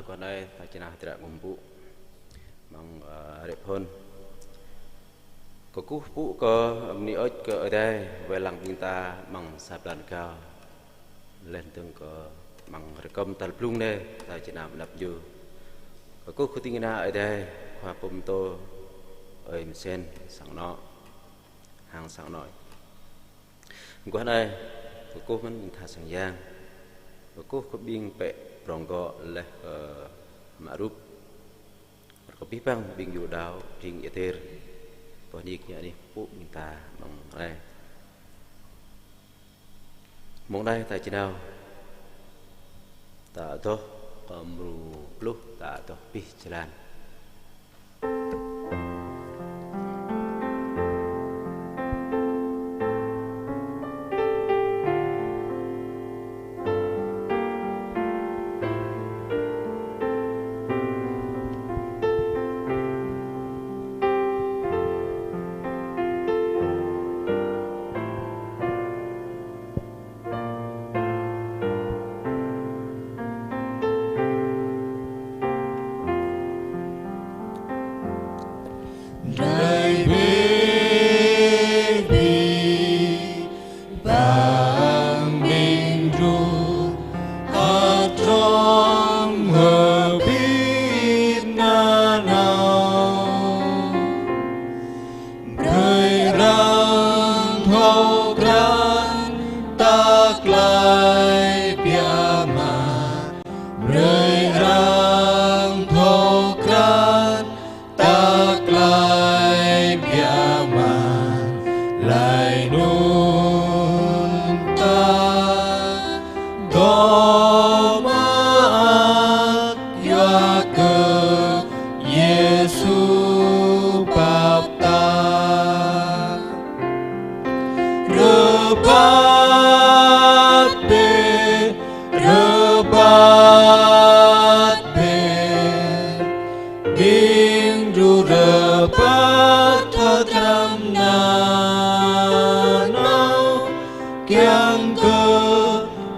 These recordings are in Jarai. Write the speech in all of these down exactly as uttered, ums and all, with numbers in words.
Anai ta či nao hơdră mơ̆ng pŭ, mơ̆ng, ơ, rĕ phŭn. Kơkuh pŭ kơ bơni hơơč kơ Ơi Adai, wai lăng ƀing ta mơ̆ng sa blan rơgao. Laih dơ̆ng kơ mơ̆ng rơkơm tal blung anai, ta či nao mơnăp Ñu. Kơkuh kơ ding kơna Ơi Adai, khua pơtô, ơi mơsen, sang anŏ, hăng sang anŏ. Mơguah anai, kơkuh mơ̆n ƀing tha sang yang, kơkuh kơ ƀing pĕ prong gŏ laih kơ mă rup. Rơkâo abih bang ƀing gơyut đaŏ, ƀing ia tơr. Boh nik ñă anih pŭ ƀing ta mơ̆ng anai. Mơ̆ng anai ta či nao, ta adoh kơ mrô pluh, ta adoh abih jơlan. Rai bĕ abih bang ƀing gơyut, hơdrôm hơbĭt nanao. Brơi arăng thâo krăn tơlơi biă mă. Brơi arăng thâo krăn tơlơi biă mă. Laih anŭn ta dŏ mơak yua kơ Yêsu pap ta. Rơbat bĕ, rơbat bĕ, ƀing gơyut rơbat hơdrăm nanao, kiăng kơ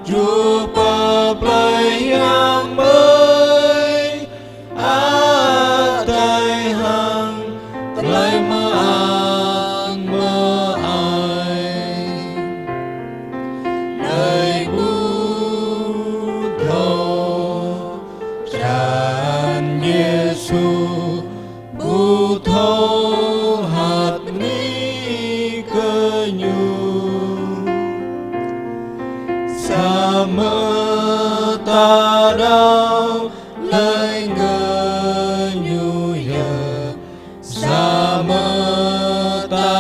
Ñu pơplih hiam ơi, Adai hăng tơlơi mơak mơai. Ơi ƀu thâo krăn Yêsu, ƀu thâo hơt bơni kơ Ñu. Samơ̆ ta đaŏ laĭ kơ Ñu yơh, samơ̆ ta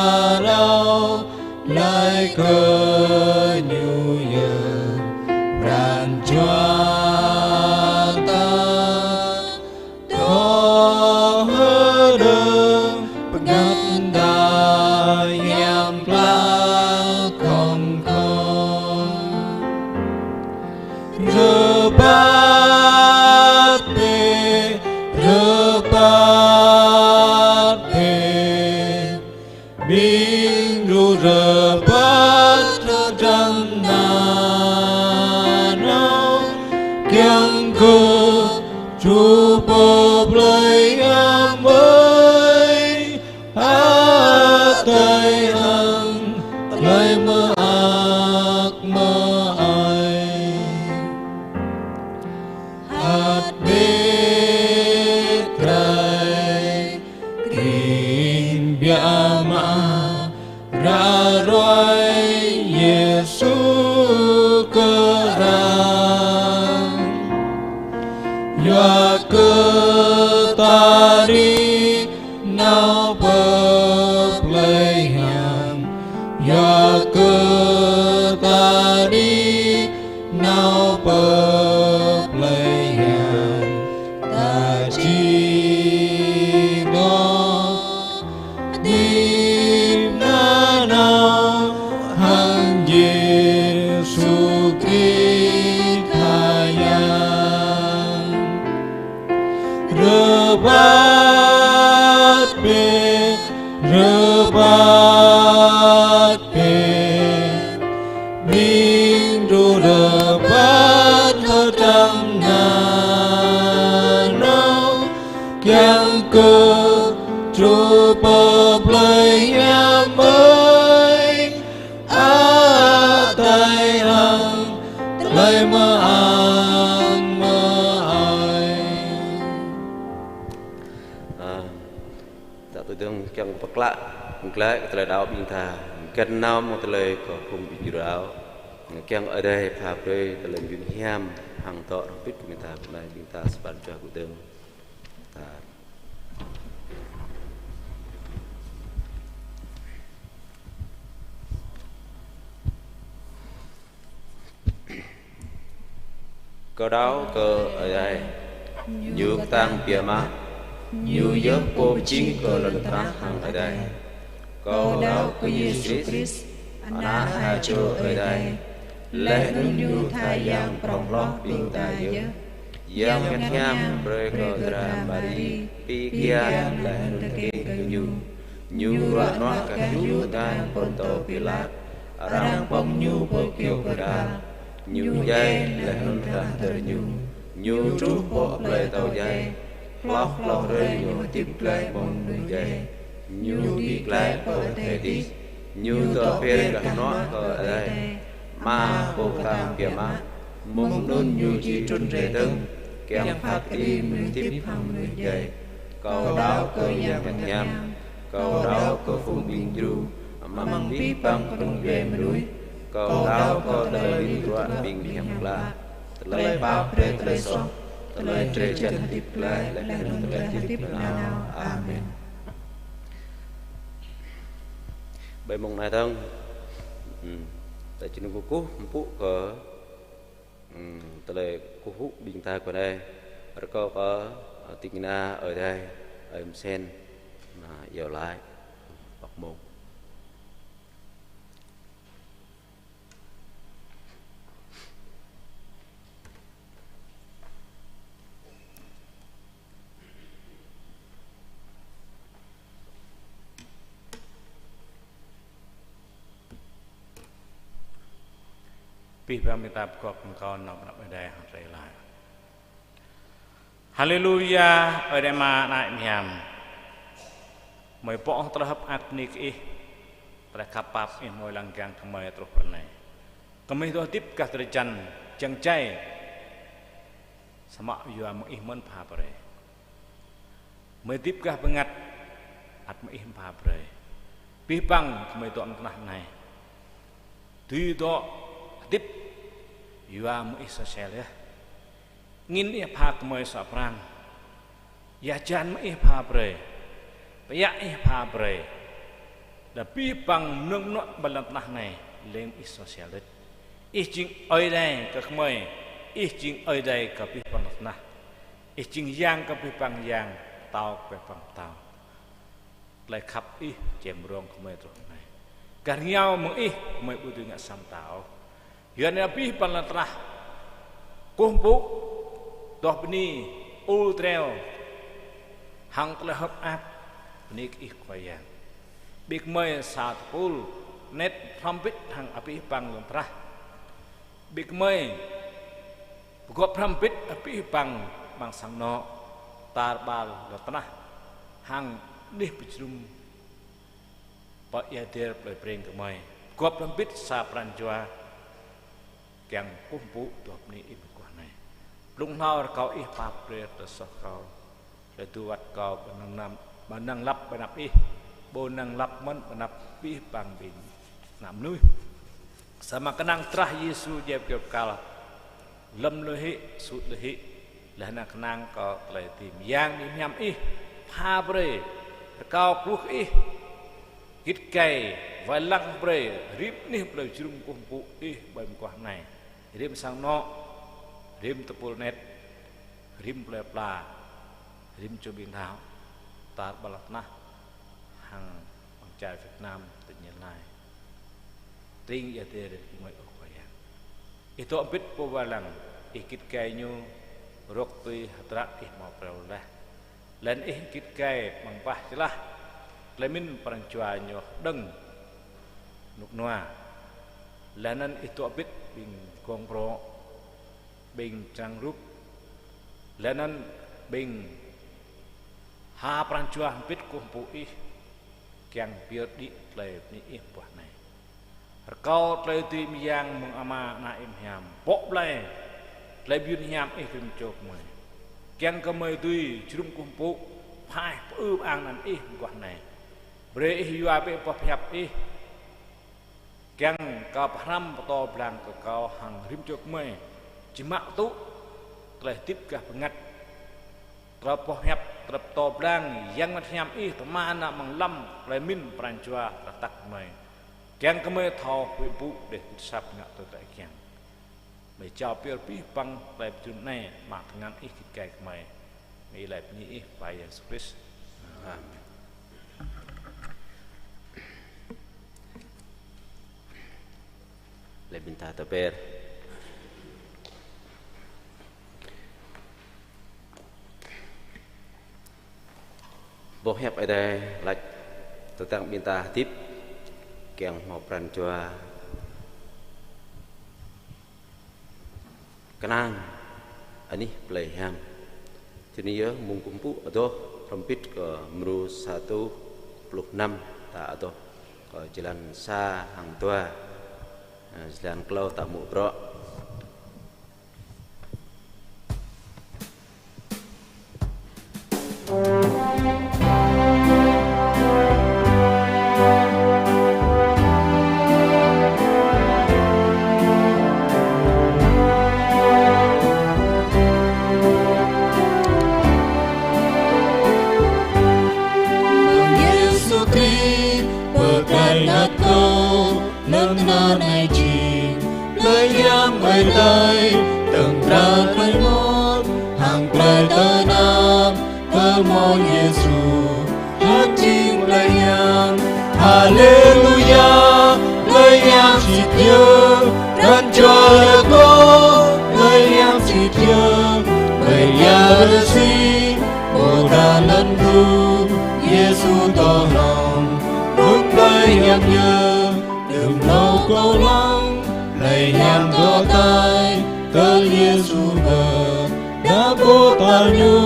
đaŏ laĭ kơ Ñu yơh, pran jua ta dŏ hơđơ̆ng bơngăt đah hiam klă khŏm khŏm. Rơbat bĕ, rơbat bĕ, ƀing gơyut rơbat hơdrăm nanao, kiăng kơ Ñu pơplih hiam ơi, Adai hăng tơlơi mơak mơai. Hơ̆t bĕ, Tơrai, kring biă mă ră ruai Yêsu kơ arăng. Yua kơ ta đĭ nao pơplih hiam, yua kơ ta đĭ nao pơplih hiam, ta či dŏ hơdip nanao hăng Yêsu Krist Khua Yang. Rơbat bĕ, rơbat bĕ, ƀing gơyut rơbat hơdrăm nanao. Ơi mơ-ang mơ-ai. Ơ, ta tui dơ̆ng kiăng pơklă glaĭ kơ tơlơi đaŏ ƀing ta, găn nao mơ̆ng tơlơi kơ phung ƀing jrao. Kiăng Ơi Adai pha brơi tơlơi mơyun hiam hăng tŏ rơbit kơ ƀing ta, kơ anai ƀing ta sa pran jua kơ dơ̆ng. Ta Kâo đaŏ kơ Ơi Adai, Ñu kơtang biă mă, Ñu yơh Pô pơjing kơ lŏn tơnah hăng adai. Kâo đaŏ kơ Yêsu Krist, Ană ha čô Ơi Adai, laih anŭn Ñu tha Yang prŏng hloh ƀing ta yơh. Yang Bơngăt Hiam brơi kơ dra Mari, pi kian laih anŭn tơkeng kơ Ñu. Ñu ruă hnuă gah djŭp tơngan Pôntô Pilat, arăng pŏng Ñu pơ kơyâo kơđal. Ñu djai laih anŭn rah dơr Ñu. Ñu truh pơ plơi atâo djai, hloh klâo hrơi Ñu hơdip glaĭ mơ̆ng mơnuih djai. Ñu đĭ glaĭ pơ adai adih. Ñu dŏ pơyơr gah hnuă kơ Ơi Adai, Ama Pô kơtang biă mă. Mơ̆ng anŭn Ñu či trŭn rai dơ̆ng, kiăng phat kơđi mơnuih hơdip hăng mơnuih djai. Kâo đaŏ kơ Yang Bơngăt Hiam. Kâo đaŏ kơ phung ƀing djru, amăng abih bang kơnung djuai mơnuih. Kâo đaŏ kơ tơlơi rin ruă ƀing hiam klă, tơlơi pap brơi tơlơi soh, tơlơi drơi jăn hơdip glaĭ, laih anŭn tơlơi hơdip nanao. Amen. Ƀơi mông anai dơ̆ng, hm, ta či nung kơkuh mpŭ kơ, hm, tơlơi kơkuh ƀing ta kơ anai. Rơkâo kơ, ơ, ding kơna Ơi Adai, Ơi Mơsen, na, iâu laĭ, pŏk mông. Abih bang ƀing ta pơgop hăng kâo nao pơ anăp Ơi Adai hăng rai laĭ. Haleluya, Ơi Adai Ama, Ană Ih Hiam. Gơmơi pŏk tơlơi hơ̆k mơak bơni kơ Ih, tơlơi khăp pap Ih mơ̆ng lăng kiăng gơmơi truh pơ anai. Gơmơi dŏ hơdip gah drơi jăn jăng jai. Samơ̆ yua mơ̆ng Ih mơ̆n pha brơi. Gơmơi hơdip gah bơngăt, ăt mơ̆ng Ih pha brơi. Abih bang gơmơi dŏ amăng tơnah anai, dưi dŏ hơdip yua mơ̆ng Ih soh sel yơh. Angĭn Ih pha gơmơi suă pran. Ia hơjan mơ̆ng Ih pha brơi. Pơiă Ih pha brơi. Đa abih bang mơnơ̆ng mơnuă ƀơi lŏn tơnah anai, leng Ih soh sel đôč. Ih jing Ơi Adai kơ gơmơi, Ih jing Ơi Adai kơ abih bang lŏn tơnah. Ih jing Yang kơ abih bang yang, Pơtao kơ abih bang pơtao. Tơlơi khăp Ih čem rông kơ gơmơi truh anai. Gah rơngiao mơ̆ng Ih, gơmơi ƀu dưi ngă sa mơta ôh. Yua anŭn abih bang lŏn tơnah kơkuh pơpŭ, dŏ bơni, ur treo, hăng tơlơi hơ̆k mơak bơni kơ Ih Khua Yang. Ƀing gơmơi sa tơpul anet hrŏm hơbĭt hăng abih bang lŏn tơnah. Ƀing gơmơi pơgop hrŏm hơbĭt abih bang, bang sang anŏ, tar ƀar lŏn tơnah, hăng anih pơjơnum pơ ia dêr plơi Breng gơmơi. Pơgop hrŏm hơbĭt sa pran jua kiăng kơkuh pơpŭ dŏ bơni Ih mơguah anai. Blung hlâo rơkâo Ih pap brơi tơlơi soh kâo, tơlơi tŭ wăt kâo ƀu năng lăp, ƀu năng lăp ƀơi anăp Ih, ƀu năng lăp mơ̆n ƀơi anăp abih bang ƀing ană mơnuih. Samơ̆ kơnang drah Yêsu djai kơyâo kơkal, lơ̆m lui hĭ, sut lui hĭ, laih anŭn kơnang kơ tơlơi dưi mơyang mơhiam Ih pha brơi, rơkâo kơkuh kơ Ih git gai, wai lăng brơi rĭm anih plơi jơnum kơkuh pơpŭ Ih ƀơi mơguah anai. Rĭm sang anŏ, rĭm tơpul anet, rĭm plơi pla, rĭm čô ƀing đaŏ, tar ƀar lŏn tơnah, hăng amăng čar Việt Nam, tỉnh Gia Lai. Tring ia dêr gơmơi ôh Khua Yang. Ih dŏ hơbĭt pô wai lăng, Ih git gai ñu, rŏk tui hơdră Ih hmâo phrâo laih. Laih anŭn Ih git gai amăng bah jơlah, tơlơi pơmĭn pran jua ñu hơđơ̆ng rơnŭk rơnua. Laih anŭn Ih dŏ hơbĭt ƀing gong brŏ, ƀing črang rup, laih anŭn ƀing ha pran jua hơbĭt kơkuh pơpŭ Ih, kiăng pơyơr đĭ tơlơi bơni Ih mơguah anai. Rơkâo tơlơi dưi mơyang mơ̆ng Ama, Ană, Ơi Hiam. Bŏ blai tơlơi mơyun hiam Ih rĭm čô gơmơi. Kiăng kơ gơmơi dưi jơnum kơkuh pơpŭ, phaih pơư pơang anăn Ih mơguah anai. Brơi Ih yua bĕ boh pơhiăp Ih. Kiăng kơ pơhrăm pơtô blang kơ kâo hăng rĭm čô gơmơi. Či mă tŭ tơlơi hơdip gah bơngăt. Tơlơi boh pơhiăp, tơlơi pơtô blang, Yang Bơngăt Hiam Ih tơma nao amăng lăm tơlơi mĭn pran jua tơlơi tăk gơmơi. Kiăng kơ gơmơi thâo huĭ pơpŭ đeh gưt asăp ngă tui tơlơi Ih kiăng. Gơmơi jao pơyơr abih bang tơlơi pơjing anai, amăng tơngan Ih git gai gơmơi. Gơmơi iâu laĭ bơni Ih, Khua Yang Yêsu Krist. Amen. Lĕ ƀing ta tơpĕr. Boh hiăp Ơi Adai laĭ tơdang ƀing ta hơdip kiăng hmâo pran jua kơnang anih plei hiam. Tui anŭn yơh mơ̆ng kơkuh pơpŭ adoh hrŏm hơbĭt kơ mrô sa rơtuh pluh năm ta adoh kơ jơlan sa hăng dua, jơlan klâo ta mŭk brŏ. Yêsu Krist pơklaih ngă kâo lơ̆m anai jing plei hiam Ơi Adai, tơ̆ng krah tơlơi rơngot hăng tơlơi tơnap tơlơi hmâo Yêsu, hơ̆k jing plei hiam. Haleluya, plei hiam sĭt yơh, pran jua rơkâo, plei hiam sĭt yơh, plei hiam rơsĭ, ƀôdah lŏn tŭ, Yêsu tŏ hlŏng, anŭn plei hiam yơh. Đưm hlâo kâo lăng, plei hiam dŏ ataih, tơl Yêsu pơđar ƀôdah pơpŭ ñu,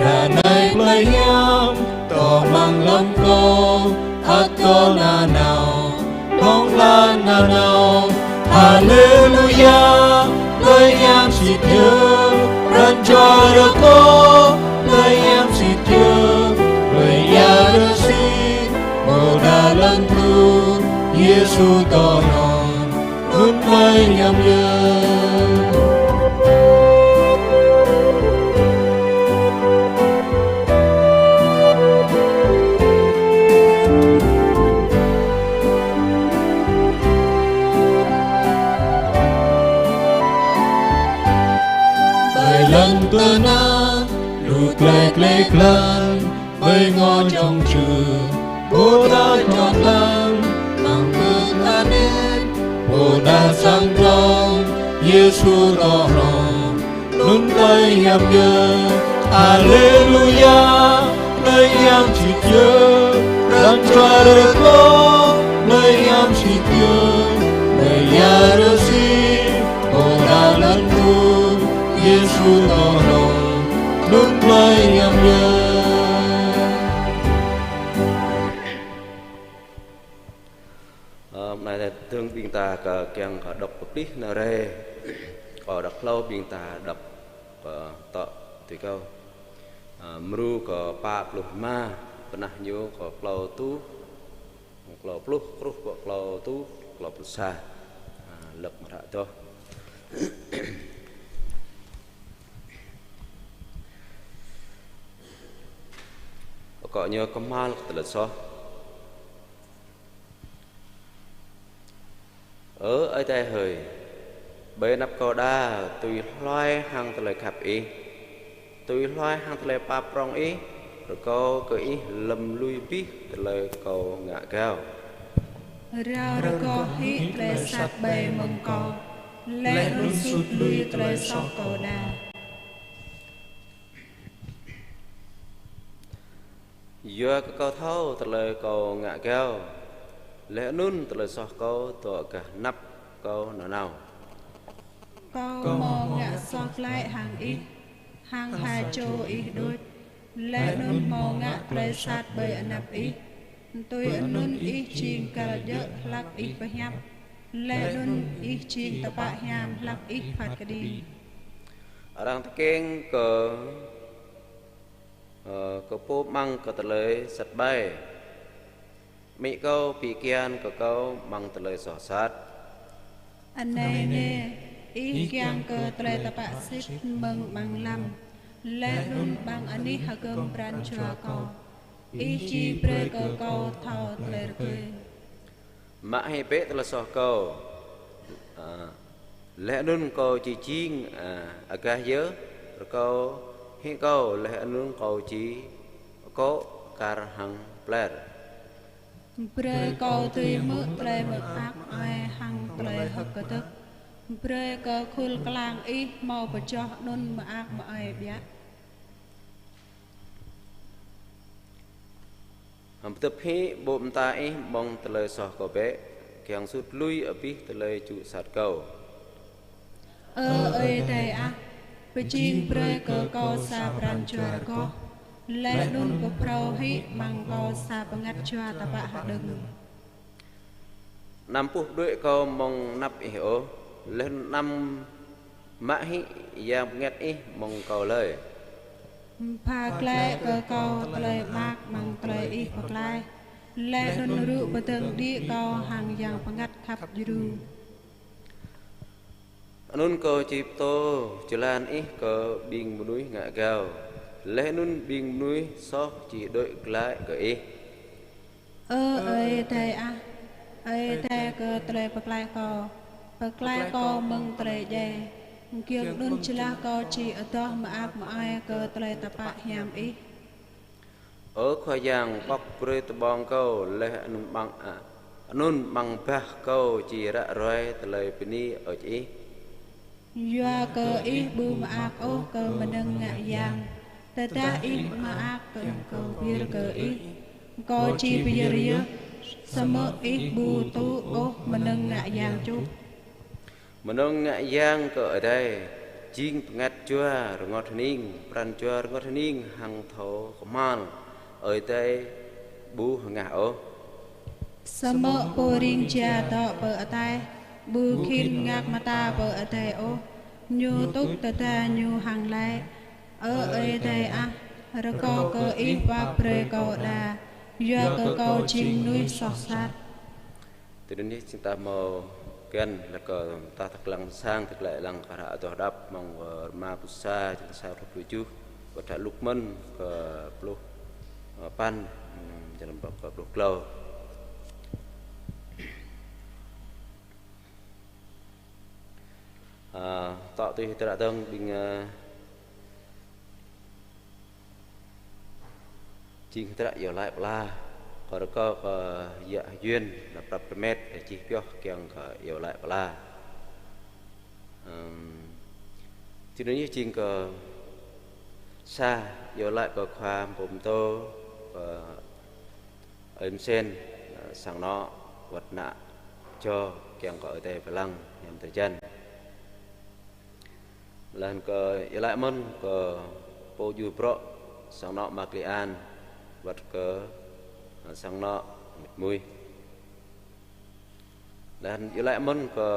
ră anai plei hiam tŏ amăng lăm kâo, ăt kâo nanao hlŏng lar nanao. Haleluya, plei hiam sĭt yơh, pran jua rơkâo, plei hiam sĭt yơh, plei hiam rơsĭ, ƀôdah lŏn tŭ, Yêsu tŏ hlŏng, anŭn plei hiam yơh. Ƀơi lŏn tơnah, lu tơlơi gleh glan, ƀơi ngŏ čŏng čư̆, ƀôdah čŏng lăng, amăng pơkă anet, ƀôdah sang drŏng, Yêsu tŏ hlŏng, anŭn plei hiam yơh. Haleluya, plei hiam sĭt yơh, pran jua rơkâo, plei hiam sĭt yơh, plei hiam rơsĭ, ƀôdah lŏn tŭ, Yêsu tŏ hlŏng, anŭn plei hiam yơh. Ơ, mơnai dơ̆ng ƀing ta kơ kiăng kơ đŏk pơplih nao rai. Kơ đŏk hlâo ƀing ta đŏk kơ tŏ tui kâo. Ơ, mrô kơ pă pluh rơma, bơnah ñu kơ klâo rơtuh, klâo pluh, truh pơ klâo rơtuh, klâo pluh sa. Ơ, lăk mơ̆ hră adoh. Akŏ ñu kơhma̱l kơ tơlơi soh. Ơ Ơi Adai hơi, ƀơi anăp kâo đa, tui hluai hăng tơlơi khăp Ih, tui hluai hăng tơlơi pap prŏng Ih, rơkâo kơ Ih lơ̆m lui abih tơlơi kâo ngă gao. Rao rơgoh hĭ tơlơi sat ƀai mơ̆ng kâo, laih anŭn sut lui tơlơi soh kâo đa. Yua kơ kâo thâo tơlơi kâo ngă gao, laih anŭn tơlơi soh kâo dŏ gah anăp kâo nanao. Kâo hmâo ngă soh glaĭ hăng Ih, hăng ha čô Ih đôč, laih anŭn hmâo ngă tơlơi sat ƀơi anăp Ih. Tui anŭn Ih jing găl djơ̆ hlăk Ih pơhiăp. Laih anŭn ih jing tơpă hiam hlăk ih phat kơđi. Arăng tơkeng kơ, ơ, kơ pô amăng kơ tơlơi sat ƀai. Amĭ kâo pi kian kơ kâo amăng tơlơi soh sat. Anai nê, ih kiăng kơ tơlơi tơpă sĭt mơ̆ng amăng lăm, laih anŭn amăng anih hơgơm pran jua kâo, ih či brơi kơ kâo thâo tơlơi rơgơi. Mă hĭ bĕ tơlơi soh kâo. Ơ, laih anŭn kâo či jing, ơ, agah yơh, rơkâo hĭ kâo, laih anŭn kâo či akŏ kar hăng pler. Brơi kâo dưi hmư̆ tơlơi mơak mơai hăng tơlơi hơ̆k kơdơ̆k. Brơi kơ khul klang ih hmâo pơjoh anŭn mơak mơai biă. Hăm pơdŏp hĭ ƀô̆ mơta ih amăng tơlơi soh kâo bĕ, kiăng sut lui abih tơlơi jŭ sat kâo. Ơ Ơi Adai ah, pơjing brơi kơ kâo sa pran jua rơgoh, laih anŭn pơphrâo hĭ amăng kâo sa bơngăt jua tơpă hơđơ̆ng. Anăm puh đuaĭ kâo mơ̆ng anăp ih ôh, laih anŭn anăm mă hĭ Yang Bơngăt ih mơ̆ng kâo lơi. Pha glaĭ kơ kâo tơlơi mơak amăng tơlơi ih pơklaih, laih anŭn rŭ pơdơ̆ng đĭ kâo hăng Yang Bơngăt khăp djru. Anŭn kâo či pơtô jơlan ih kơ ƀing mơnuih ngă gao, laih anŭn ƀing mơnuih soh či đuaĭ glaĭ kơ ih. Ơ Ơi Adai ah, Ơi Adai kơ tơlơi pơklaih kâo, pơklaih kâo mơ̆ng tơlơi djai, giŏng anŭn jơlah kâo či adoh mơak mơai kơ tơlơi tơpă hiam ih. Ơ Khua Yang, pŏk brơi tơƀơ̆ng kâo, laih anŭn amăng, a, anŭn amăng bah kâo či ră ruai tơlơi bơni hơơč ih. Yua kơ ih ƀu mơak ôh kơ mơnơ̆ng ngă yang, tơdah ih mơak kơ kâo wir kơ ih, kâo či pơyơr yơh, samơ̆ ih ƀu tŭ ôh mơnơ̆ng ngă yang čuh. Mơnơ̆ng ngă yang kơ Ơi Adai, jing bơngăt jua rơngot hơning, pran jua rơngot hơning hăng thâo kơhma̱l, Ơi Adai ƀu hơngah ôh. Samơ̆ pô ring jia dŏ pơ ataih, ƀu khĭn ngă mơta pơ Ơi Adai ôh, ñu tŭk tơda ñu hăng laĭ: Ơ Ơi Adai ah, rơkâo kơ ih pap brơi kâo đa, yua kơ kâo jing mơnuih soh sat. Tui anŭn yơh, jing ta hmâo găn lĕ kơ ta tơklang sang, tơklang lăng kơ hră adoh đăp mơ̆ng, ơ, rơma pluh sa, jing ta sa pluh tơjuh, kơ hră Luk mơ̆n kơ pluh, ơ, păn, ừm, jing ta kơ pluh klâo. Ơ, tŏ tui hơdră dơ̆ng ƀing, ơ, jing hơdră iâu laĭ pơala, kơ rơkâo kơ yă Yuan, nă prăp rơmet, čih pioh kiăng kơ iâu laĭ pơala. Ưm, tui anŭn yơh jing kơ sa iâu laĭ kơ khua pơtô, kơ Ơi Msen, ơ, sang anŏ wơ̆t ană čô kiăng kơ Ơi Adai pơlăng hiam tơjăn. Laih anŭn kơ iâu laĭ mơ̆n kơ pô djru bruă sang anŏ Mă Kli An wơ̆t kơ, ơ, sang anŏ Mĕt Muih. Laih anŭn iâu laĭ mơ̆n kơ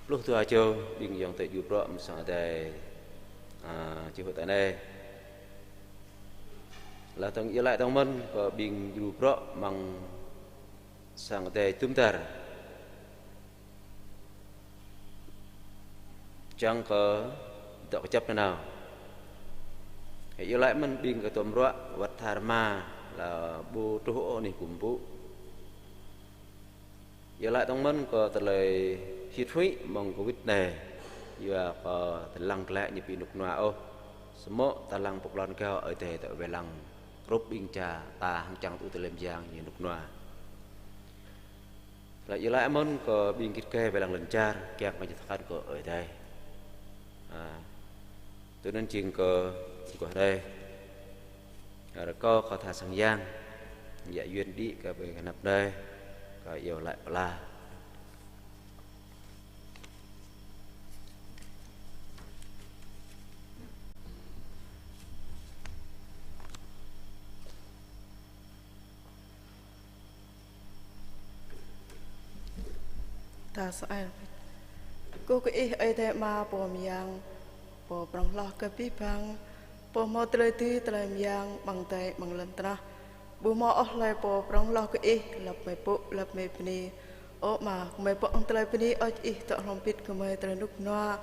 pluh dua čô ƀing ayŏng adơi djru bruă mơ̆ng sang Ơi Adai, a, čih hơtai anai. Laih dơ̆ng iâu laĭ dơ̆ng mơ̆n kơ ƀing djru bruă mơ̆ng sang Ơi Adai jum dar. Čang kơ dŏ kơjăp nanao. Iâu laĭ mơ̆n ƀing kơ tŏm ruă wơ̆t tha rơma, laih ƀu truh ôh anih gum pŭ. Iâu laĭ dơ̆ng mơ̆n kơ tơlơi hit huĭ mơ̆ng Covid anai, yua kơ tơlăng glaĭ ñu ƀu rơnŭk rơnua ôh. Samơ̆ tơlăng pơklŏn gao Ơi Adai dŏ wai lăng hrup ƀing ča ta hăng čang tŭ tơlơi mơyang ñu rơnŭk rơnua. Laih iâu laĭ mơ̆n kơ ƀing git gai wai lăng lŏn čar, kiăng kơ ñu thâo khăn kơ Ơi Adai. A, tui anŭn jing kơ, jing kơ hrơi. Rơkâo kơ tha sang yang, yă Yuan đĭ kơ ƀing anăp anai, kơ iâu laĭ pơala. Kơ Ih Ơi Adai Ama pô mơyang, pô prŏng hloh kơ abih bang, pô hmâo tơlơi dưi tơlơi mơyang amăng adai amăng lŏn tơnah. Ƀu hmâo ôh hlơi pô prŏng hloh kơ Ih, lăp mơi pŭ, lăp mơi bơni. Ơ Ama, gơmơi pŏk hăng tơlơi bơni hơơč Ih dŏ hrŏm hơbĭt gơmơi tơlơi rơnŭk rơnua,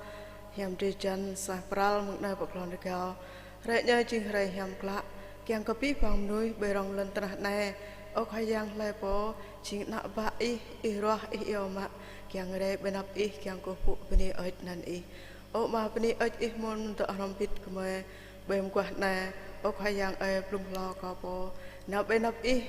hiam drơi jăn, suaih pral mơ̆ng anai pơ glông rơgao. Hrơi anai jing hrơi hiam klă, kiăng kơ abih bang mơnuih ƀơi rŏng lŏn tơnah anai. Ơ Khua Yang, hlơi pô jing ană bă Ih, Ih ruah, Ih iâu mă, kiăng rai ƀơi anăp Ih, kiăng kơkuh pơpŭ bơni hơơč anăn Ih. Ơ Ama, bơni hơơč Ih mơ̆n dŏ hrŏm hơbĭt gơmơi ƀơi mơguah anai. Ơ Khua Yang ơi, blung hlâo kâo pô nao ƀơi anăp Ih,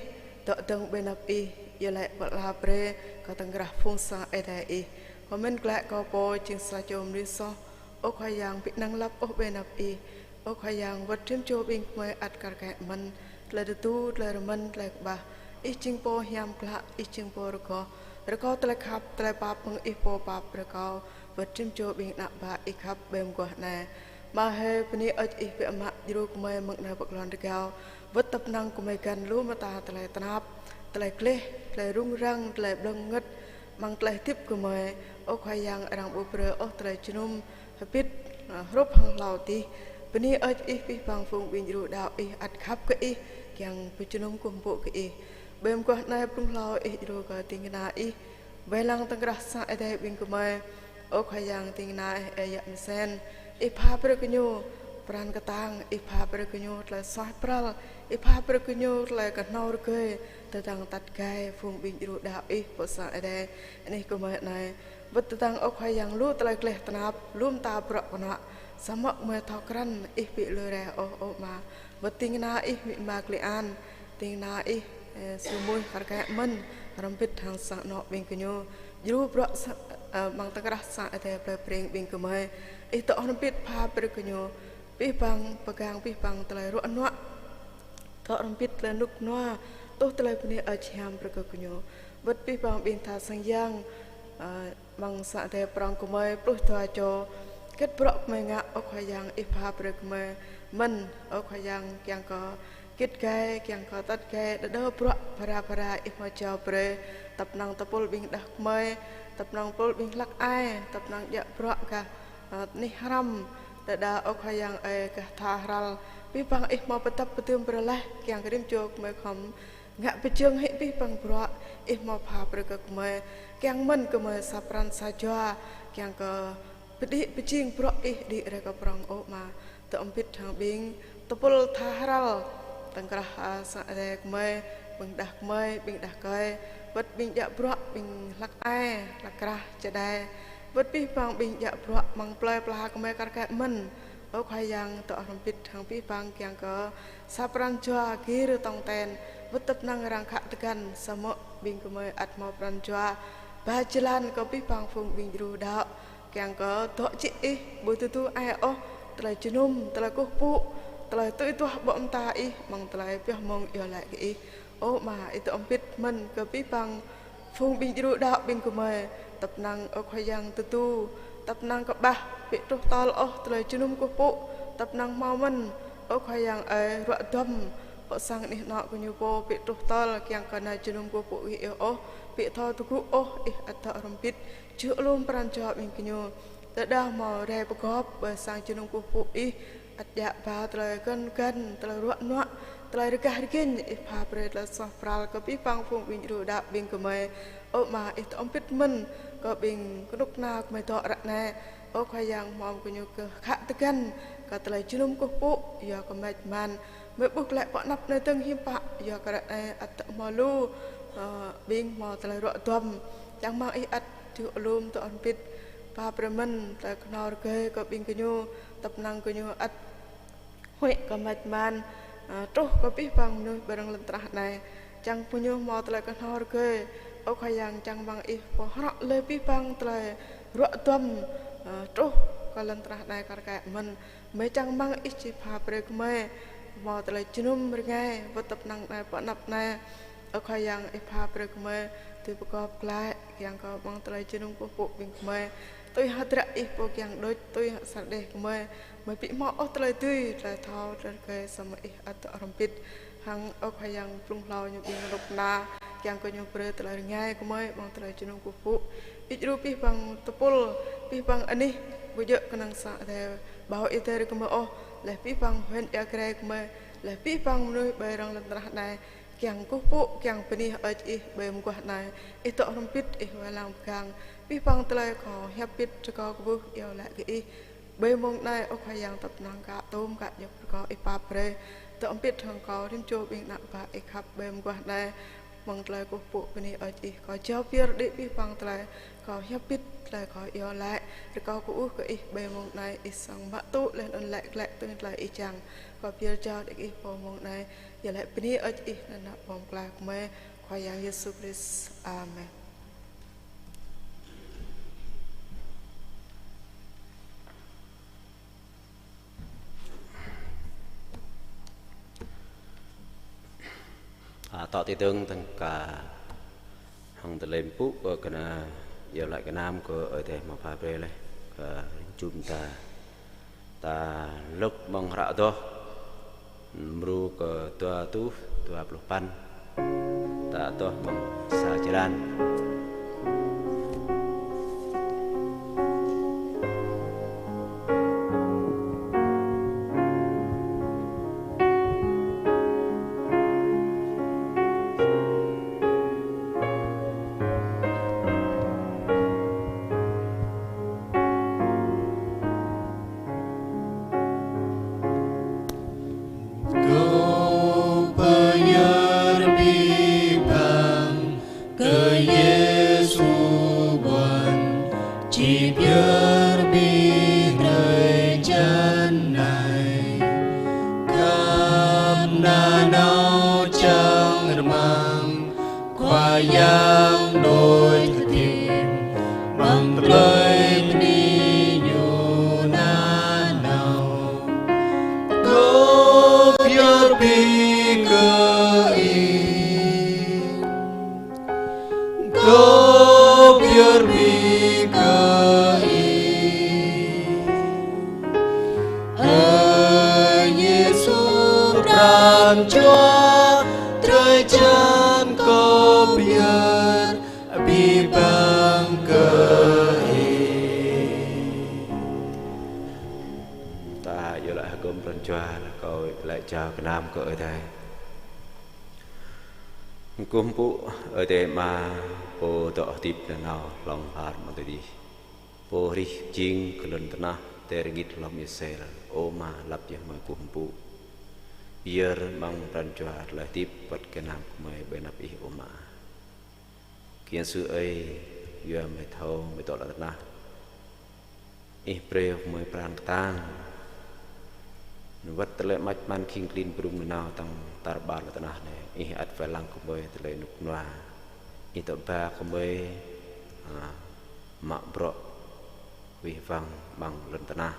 dŏ dơ̆ng ƀơi anăp Ih, iâu laĭ pơala brơi kơ tơ̆ng krah phung sang Ơi Adai Ih. Kâo mĭn glaĭ kâo pô jing sa čô mơnuih soh. Ơ Khua Yang, ƀu năng lăp ôh ƀơi anăp Ih. Ơ Khua Yang, wơ̆t rĭm čô ƀing gơmơi ăt kar kaĭ mơ̆n, tơlơi tơdu, tơlơi rơmơ̆n, tơlơi kơƀah. Ih jing pô hiam klă, Ih jing pô rơgoh. Rơkâo tơlơi khăp, tơlơi pap mơ̆ng Ih pô pap brơi kâo, wơ̆t rĭm čô ƀing ană bă Ih khăp ƀơi mơguah anai. Ama hơi, bơni hơơč Ih biă mă djru gơmơi mơ̆ng anai pơ glông rơgao. Wơ̆t tơpă năng gơmơi găn lu mơta tơlơi tơnap, tơlơi gleh, tơlơi rŭng răng, tơlơi ƀlơ̆ng bơngơ̆t, amăng tơlơi hơdip gơmơi. Ơ Khua Yang, arăng ƀu brơi ôh tơlơi jơnum hơbĭt, ơ, hrup hăng hlâo adih. Bơni hơơč Ih abih bang phung ƀing djru đaŏ Ih ăt khăp kơ Ih, kiăng pơjơnum kơkuh pơpŭ kơ Ih. Ƀơi mơguah anai blung hlâo Ih djru kơ ding kơna Ih wai lăng tơ̆ng krah sang Ơi Adai ƀing gơmơi. Ơ Khua Yang, ding kơna Ih, Ơi Yă Mơsen, Ih pha brơi kơ ñu pran kơtang, Ih pha brơi kơ ñu tơlơi suaih pral, Ih pha brơi kơ ñu tơlơi kơhnâo rơgơi, tơdang atăt gai phung ƀing djru đaŏ Ih pơ sang Ơi Adai anih gơmơi anai. Wơ̆t tơdang, ơ Khua Yang, lu tơlơi gleh tơnap, lu mơta bruă kơnuă, samơ̆ gơmơi thâo krăn Ih ƀu lui rai ôh, ơ Ama. Wơ̆t ding kơna Ih Mi Ama Klei An, ding kơna Ih, ơ, Sơmuih kar kaĭ mơ̆n, hrŏm hơbĭt hăng sang anŏ ƀing gơñu. Djru bruă sa-, ơ, amăng tơ̆ng krah sang Ơi Adai plei Breng ƀing gơmơi. Ih dŏ hrŏm hơbĭt pha brơi gơñu abih bang, pơgang abih bang tơlơi ruă nuă, dŏ hrŏm hơbĭt tơlơi rơnŭk rơnua, tuh tơlơi bơni hơơč hiam brơi kơ gơñu. Wơ̆t abih bang ƀing tha sang yang, ơ, amăng sang Ơi Adai prŏng gơmơi pluh dua čô, hơget bruă gơmơi ngă, ơ Khua Yang, Ih pha brơi gơmơi mơ̆n, ơ Khua Yang, kiăng kơ git gai, kiăng kơ atăt gai, đơđa bruă phara phara Ih hmâo jao brơi, tơpă năng tơpul ƀing đah kơmơi, tơpă năng tơpul ƀing hlăk ai, tơpă năng djă bruă gah, ơ, anih hrăm, đơđa, ơ Khua Yang ơi, gah tha hral, abih bang Ih hmâo pơdăp pơdưm brơi laih, kiăng kơ rĭm čô gơmơi khŏm ngă pơjing hĭ abih bang bruă Ih hmâo pha brơi kơ gơmơi, kiăng mơ̆n gơmơi sa pran sa jua, kiăng kơ pơđĭ pơjing bruă Ih đĭ rai kơ prŏng, ơ Ama. Dŏ hrŏm hơbĭt hăng ƀing tơpul tha hral, tơ̆ng krah, ơ, sang Ơi Adai gơmơi, ƀing đah kơmơi, ƀing đah rơkơi, wơ̆t ƀing djă bruă, ƀing hlăk ai, hlăk krah, čơđai, wơ̆t abih bang ƀing djă bruă amăng plơi pla gơmơi kar kaĭ mơ̆n. Ơ Khua Yang, dŏ hrŏm hơbĭt hăng abih bang, kiăng kơ sa pran jua gir tong ten, wơ̆t tơpă năng arăng khă tơgăn, samơ̆ ƀing gơmơi ăt hmâo pran jua ba jơlan kơ abih bang phung ƀing djru đaŏ, kiăng kơ dŏ jĕ Ih, ƀu tơdu ai ôh tơlơi jơnum, tơlơi kơkuh pơpŭ, tơlơi tui duah ƀô̆ mơta Ih, amăng tơlơi pioh mơ̆ng iâu laĭ kơ Ih. Ơ Ama, Ih dŏ hrŏm hơbĭt mơ̆n kơ abih bang phung ƀing djru đaŏ ƀing gơmơi, tơpă năng, ơ Khua Yang, tơdu, tơpă năng kơƀah, ƀu truh tơl ôh tơlơi jơnum kơkuh pơpŭ, tơpă năng hmâo mơ̆n, ơ Khua Yang ơi, ruă duăm, pơ sang anih anŏ gơñu pô, ƀu truh tơl kiăng kơ tơlơi jơnum kơkuh pơpŭ Ih iâu ôh, ƀu thâo tơgŭ ôh, Ih ăt dŏ hrŏm hơbĭt, čuh alum pran jua ƀing gơñu. Tơdah hmâo rai pơgop ƀơi sang jơnum kơkuh pơpŭ Ih, ăt djă ba tơlơi găn găn, tơlơi ruă nuă, tơlơi rơgah rơging, Ih pha brơi tơlơi suaih pral kơ abih bang phung ƀing djru đaŏ ƀing gơmơi. Ơ Ama, Ih dŏ hrŏm hơbĭt mơ̆n kơ ƀing kơnuk kơna gơmơi dŏ ră anai. Ơ Khua Yang, hmâo gơñu kơ khă tơgăn kơ tơlơi jơnum kơkuh pơpŭ, yua kơ mĕt man, gơmơi ƀuh glaĭ pơ anăp anai dơ̆ng hiư̆m pă, yua kơ ră anai ăt dŏ hmâo lu, ơ, ƀing hmâo tơlơi ruă duăm. Čang rơmang Ih ăt čuh alum, dŏ hrŏm hơbĭt, pap brơi mơ̆n tơlơi kơhnâo rơgơi kơ ƀing gơñu, tơpă năng gơñu ăt huĭ kơ mĕt man, ơ, truh kơ abih bang mơnuih ƀơi rŏng lŏn tơnah anai. Čang gơñu hmâo tơlơi kơhnâo rơgơi, ơ Khua Yang, čang rơmang Ih pơhrŏ lơi abih bang tơlơi ruă duăm, ơ, truh kơ lŏn tơnah anai kar kaĭ mơ̆n. Gơmơi čang rơmang Ih či pha brơi gơmơi hmâo tơlơi jơnum rơngai, wơ̆t tơpă năng anai pơ anăp anai. Ơ Khua Yang, Ih pha brơi gơmơi dưi pơgop glaĭ, kiăng kơ amăng tơlơi jơnum kơkuh pơpŭ ƀing gơmơi, tui hơdră Ih pô kiăng đôč, tui hăng sa đeh gơmơi, gơmơi ƀu hmâo ôh tơlơi dưi, tơlơi thâo, tơlơi rơgơi, samơ̆ Ih ăt dŏ hrŏm hơbĭt hăng, ơ Khua Yang, blung hlâo ñu ƀing kơnuk kơna, kiăng kơ ñu brơi tơlơi rơngai gơmơi amăng tơlơi jơnum kơkuh pơpŭ. Ih djru abih bang tơpul, abih bang anih, ƀu djơ̆ kơnang sang Adai, ƀâo Ih dơ̆ng rơkâo mơ̆ ôh, laih abih bang hwên ia grai gơmơi, laih abih bang mơnuih ƀơi rŏng lŏn tơnah anai, kiăng kơkuh pơpŭ, kiăng bơni hơơč Ih ƀơi mơguah anai, Ih dŏ hrŏm hơbĭt, Ih wai lăng pơgang, abih bang tơlơi kâo hiăp hơbĭt rơkâo kwưh iâu laĭ kơ Ih. Ƀơi mông anai, ơ Khua Yang, tăp năng kơ tôm kơ djŏp rơkâo Ih pap brơi, dŏ hơbĭt hăng kâo rĭm čô ƀing ană bă Ih khăp ƀơi mơguah anai, mơ̆ng tơlơi kơkuh pơpŭ bơni hơơč Ih. Kâo jao pơyơr đĭ abih bang tơlơi kâo hiăp hơbĭt, tơlơi kâo iâu laĭ, rơkâo kơ ƀuh kơ Ih ƀơi mông anai, Ih săng mă tŭ laih anŭn laĭ glaĭ tui tơlơi Ih čang. Kâo pơyơr jao đĭ kơ Ih pơ mông anai, iâu laĭ bơni hơơč Ih nanao ƀơi pơklaih gơmơi, Khua Yang Yêsu Krist. Amen. A, tŏ tơdơ̆ng tơ̆ng kơ hăng tơlơi pơpŭ kơ kơna iâu laĭ gơnam kơ Ơi Adai mơ̆ pha brơi laih kơ rĭm čô ta. Ta lơ̆k mơ̆ng hră Adoh, mrô kơ dua rơtuh dua pluh păn. Ta adoh mơ̆ng sa črăn. Kâo pơyơr abih bang kơ Yêsu ƀuăn, či pơyơr abih drơi jăn anai. Khăp nanao čang rơmang, Khua Yang đuaĭ hơdip, amăng tơlơi bơni Ñu nanao. Kâo pơyơr abih kơ Ih. Kâo pơyơr abih kơ Ih. Ơ Yêsu pran jua, drơi jăn kâo pơyơr abih bang kơ Ih. Ta iâu laĭ hơgŏm pran jua, laih kâo laĭ jao gơnam kơ Ơi Adai. Kơkuh pơpŭ, Ơi Adai Ama, Pô dŏ hơdip nanao hlŏng lar amăng adih. Pô hrih jing kơ lŏn tơnah, tơl rơngit hlŏm ia sel. Ơ Ama, lăp jơh mơi kơkuh pơpŭ. Pơyơr amăng pran jua tơlơi hơdip wơ̆t gơnam gơmơi ƀơi anăp Ih, ơ Ama. Kiăng sư ơi, yua mơi thâo mơi dŏ lŏn tơnah, Ih brơi mơi pran kơtang. Wơ̆t tơlơi măč mơ̆n khĭn klin brŭng nanao tăng tar ƀar lŏn tơnah anai, Ih ăt wai lăng kơ mơi tơlơi rơnŭk rơnua. Ih dŏ ba kơ mơi, a, mă bruă wih wăng amăng lŏn tơnah.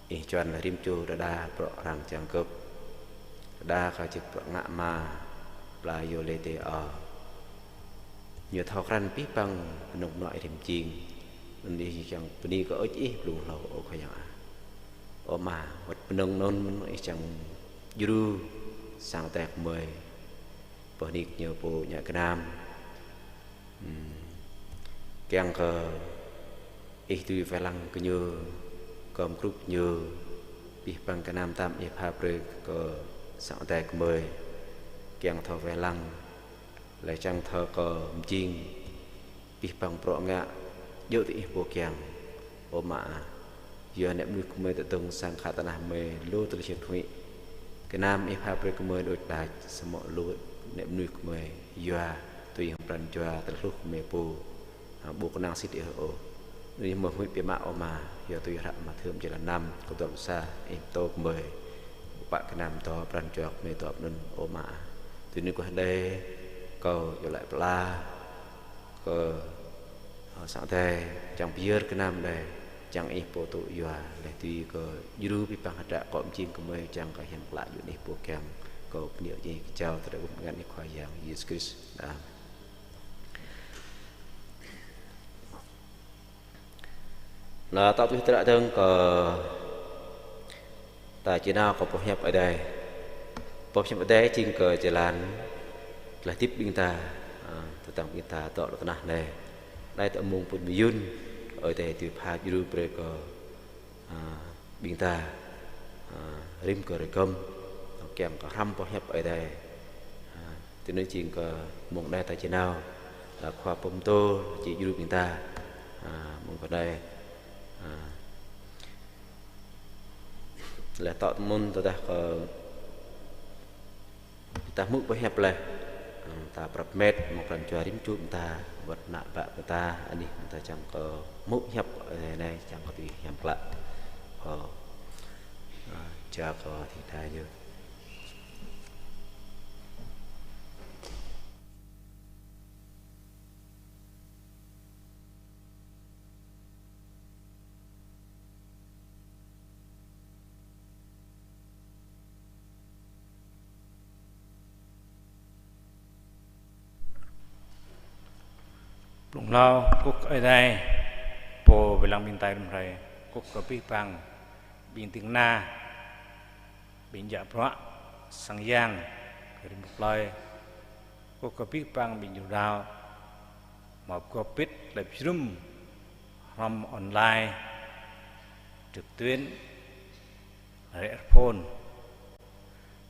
Ih čuăn laih rĭm čô đơđa bruă arăng čang gơ̆p. Đơđa kơ čih bruă ngă mă, pla yua lê tê o. Ñu thâo krăn abih bang rơnŭk rơnua Ih rĭm jing. Anŭn Ih čang bơni kơ ôč Ih blung hlâo, ơ Khua Yang ah. Ơ Ama, wơ̆t pơnơ̆ng anŭn Ih čang djru sang Adai kơ mơi. Pơnik ñu pô ngă gơnam. Hmm. Kiăng kơ Ih dưi wai lăng kơ ñu, gum grup ñu, abih bang gơnam tam Ih pha brơi kơ sang Adai kơ mơi. Kiăng thâo wai lăng, laih čang thâo kơ mjing abih bang bruă ngă, djơ̆ tui Ih pô kiăng. Ơ Ama ah, yua ană mơnuih kơ mơi tơdơ̆ng sang khă tơnah mơi lu tơlơi sĭt huĭ. Gơnam Ih pha brơi kơ mơi đôč đač, samơ̆ lu ană mơnuih kơ mơi yua tui hăng pran jua tơlơi hluh kơ mơi pô. Ha, ƀu kơnang sĭt Ih ôh. Anŭn Ih mơ̆ huĭ biă mă, ơ Ama, yua tui hră Mathiơ črăn năm, kơdŏp sa, Ih pơtô kơ mơi. Pơpă gơnam dŏ pran jua kơ mơi dŏ anŭn, ơ Ama ah. Tui anŭn kơkuh đơi, kâo iâu laĭ pơala kơ, ơ, sang Adai, čang pơyơr gơnam đơi, čang Ih pô tŭ yua, laih tui kơ djru abih bang hơdră akŏ mjing kơ mơi, čang kơ hiam klă djuai Ih pô kiăng, kâo bơni kơ Ih, kơkuh tơlơi ƀuh bơngăt Ih Khua Yang Yêsu Krist. Amen. Laih ta tui hơdră dơ̆ng kơ ta či nao kơ boh hiăp Adai. Boh hiăp Adai jing kơ jơlan tơlơi hơdip ƀing ta, a, tơdang ƀing ta dŏ lŏn tơnah anai. Anai ta mơ̆ng pŭn mơyŭn, Ơi Adai tui pha djru brơi kơ, a, ƀing ta, a, rĭm kơ rơgơm, kiăng kơ hrăm pơhiăp Ơi Adai. A, tui anŭn jing kơ mơ̆ng anai ta či nao, a, khua pơtô či djru ƀing ta, a, mơ̆ng pơ anai, a, lĕ tŏ tơmŭn tơdah kơ ta hmư̆ pơhiăp laih, ta prăp met mơ̆ng pran jua rĭm čô ta, wơ̆t ană bă ta, anih ta čang kơ hmư̆ hiăp, ơ, anai čang kơ tui hiam klă. Ơ, a, ča kơ tơdah yơh. Blung hlâo kŭk Ơi Adai, Pô wai lăng ƀing ta rĭm hrơi, kŭk kơ abih bang ƀing ding kơna, ƀing djă bruă sang yang rĭm plơi, kŭk kơ abih bang ƀing jru đaŏ, hmâo pơgop pĭt tơlơi pơjơnum hrŏm online, trực tuyến, rĕ phôn.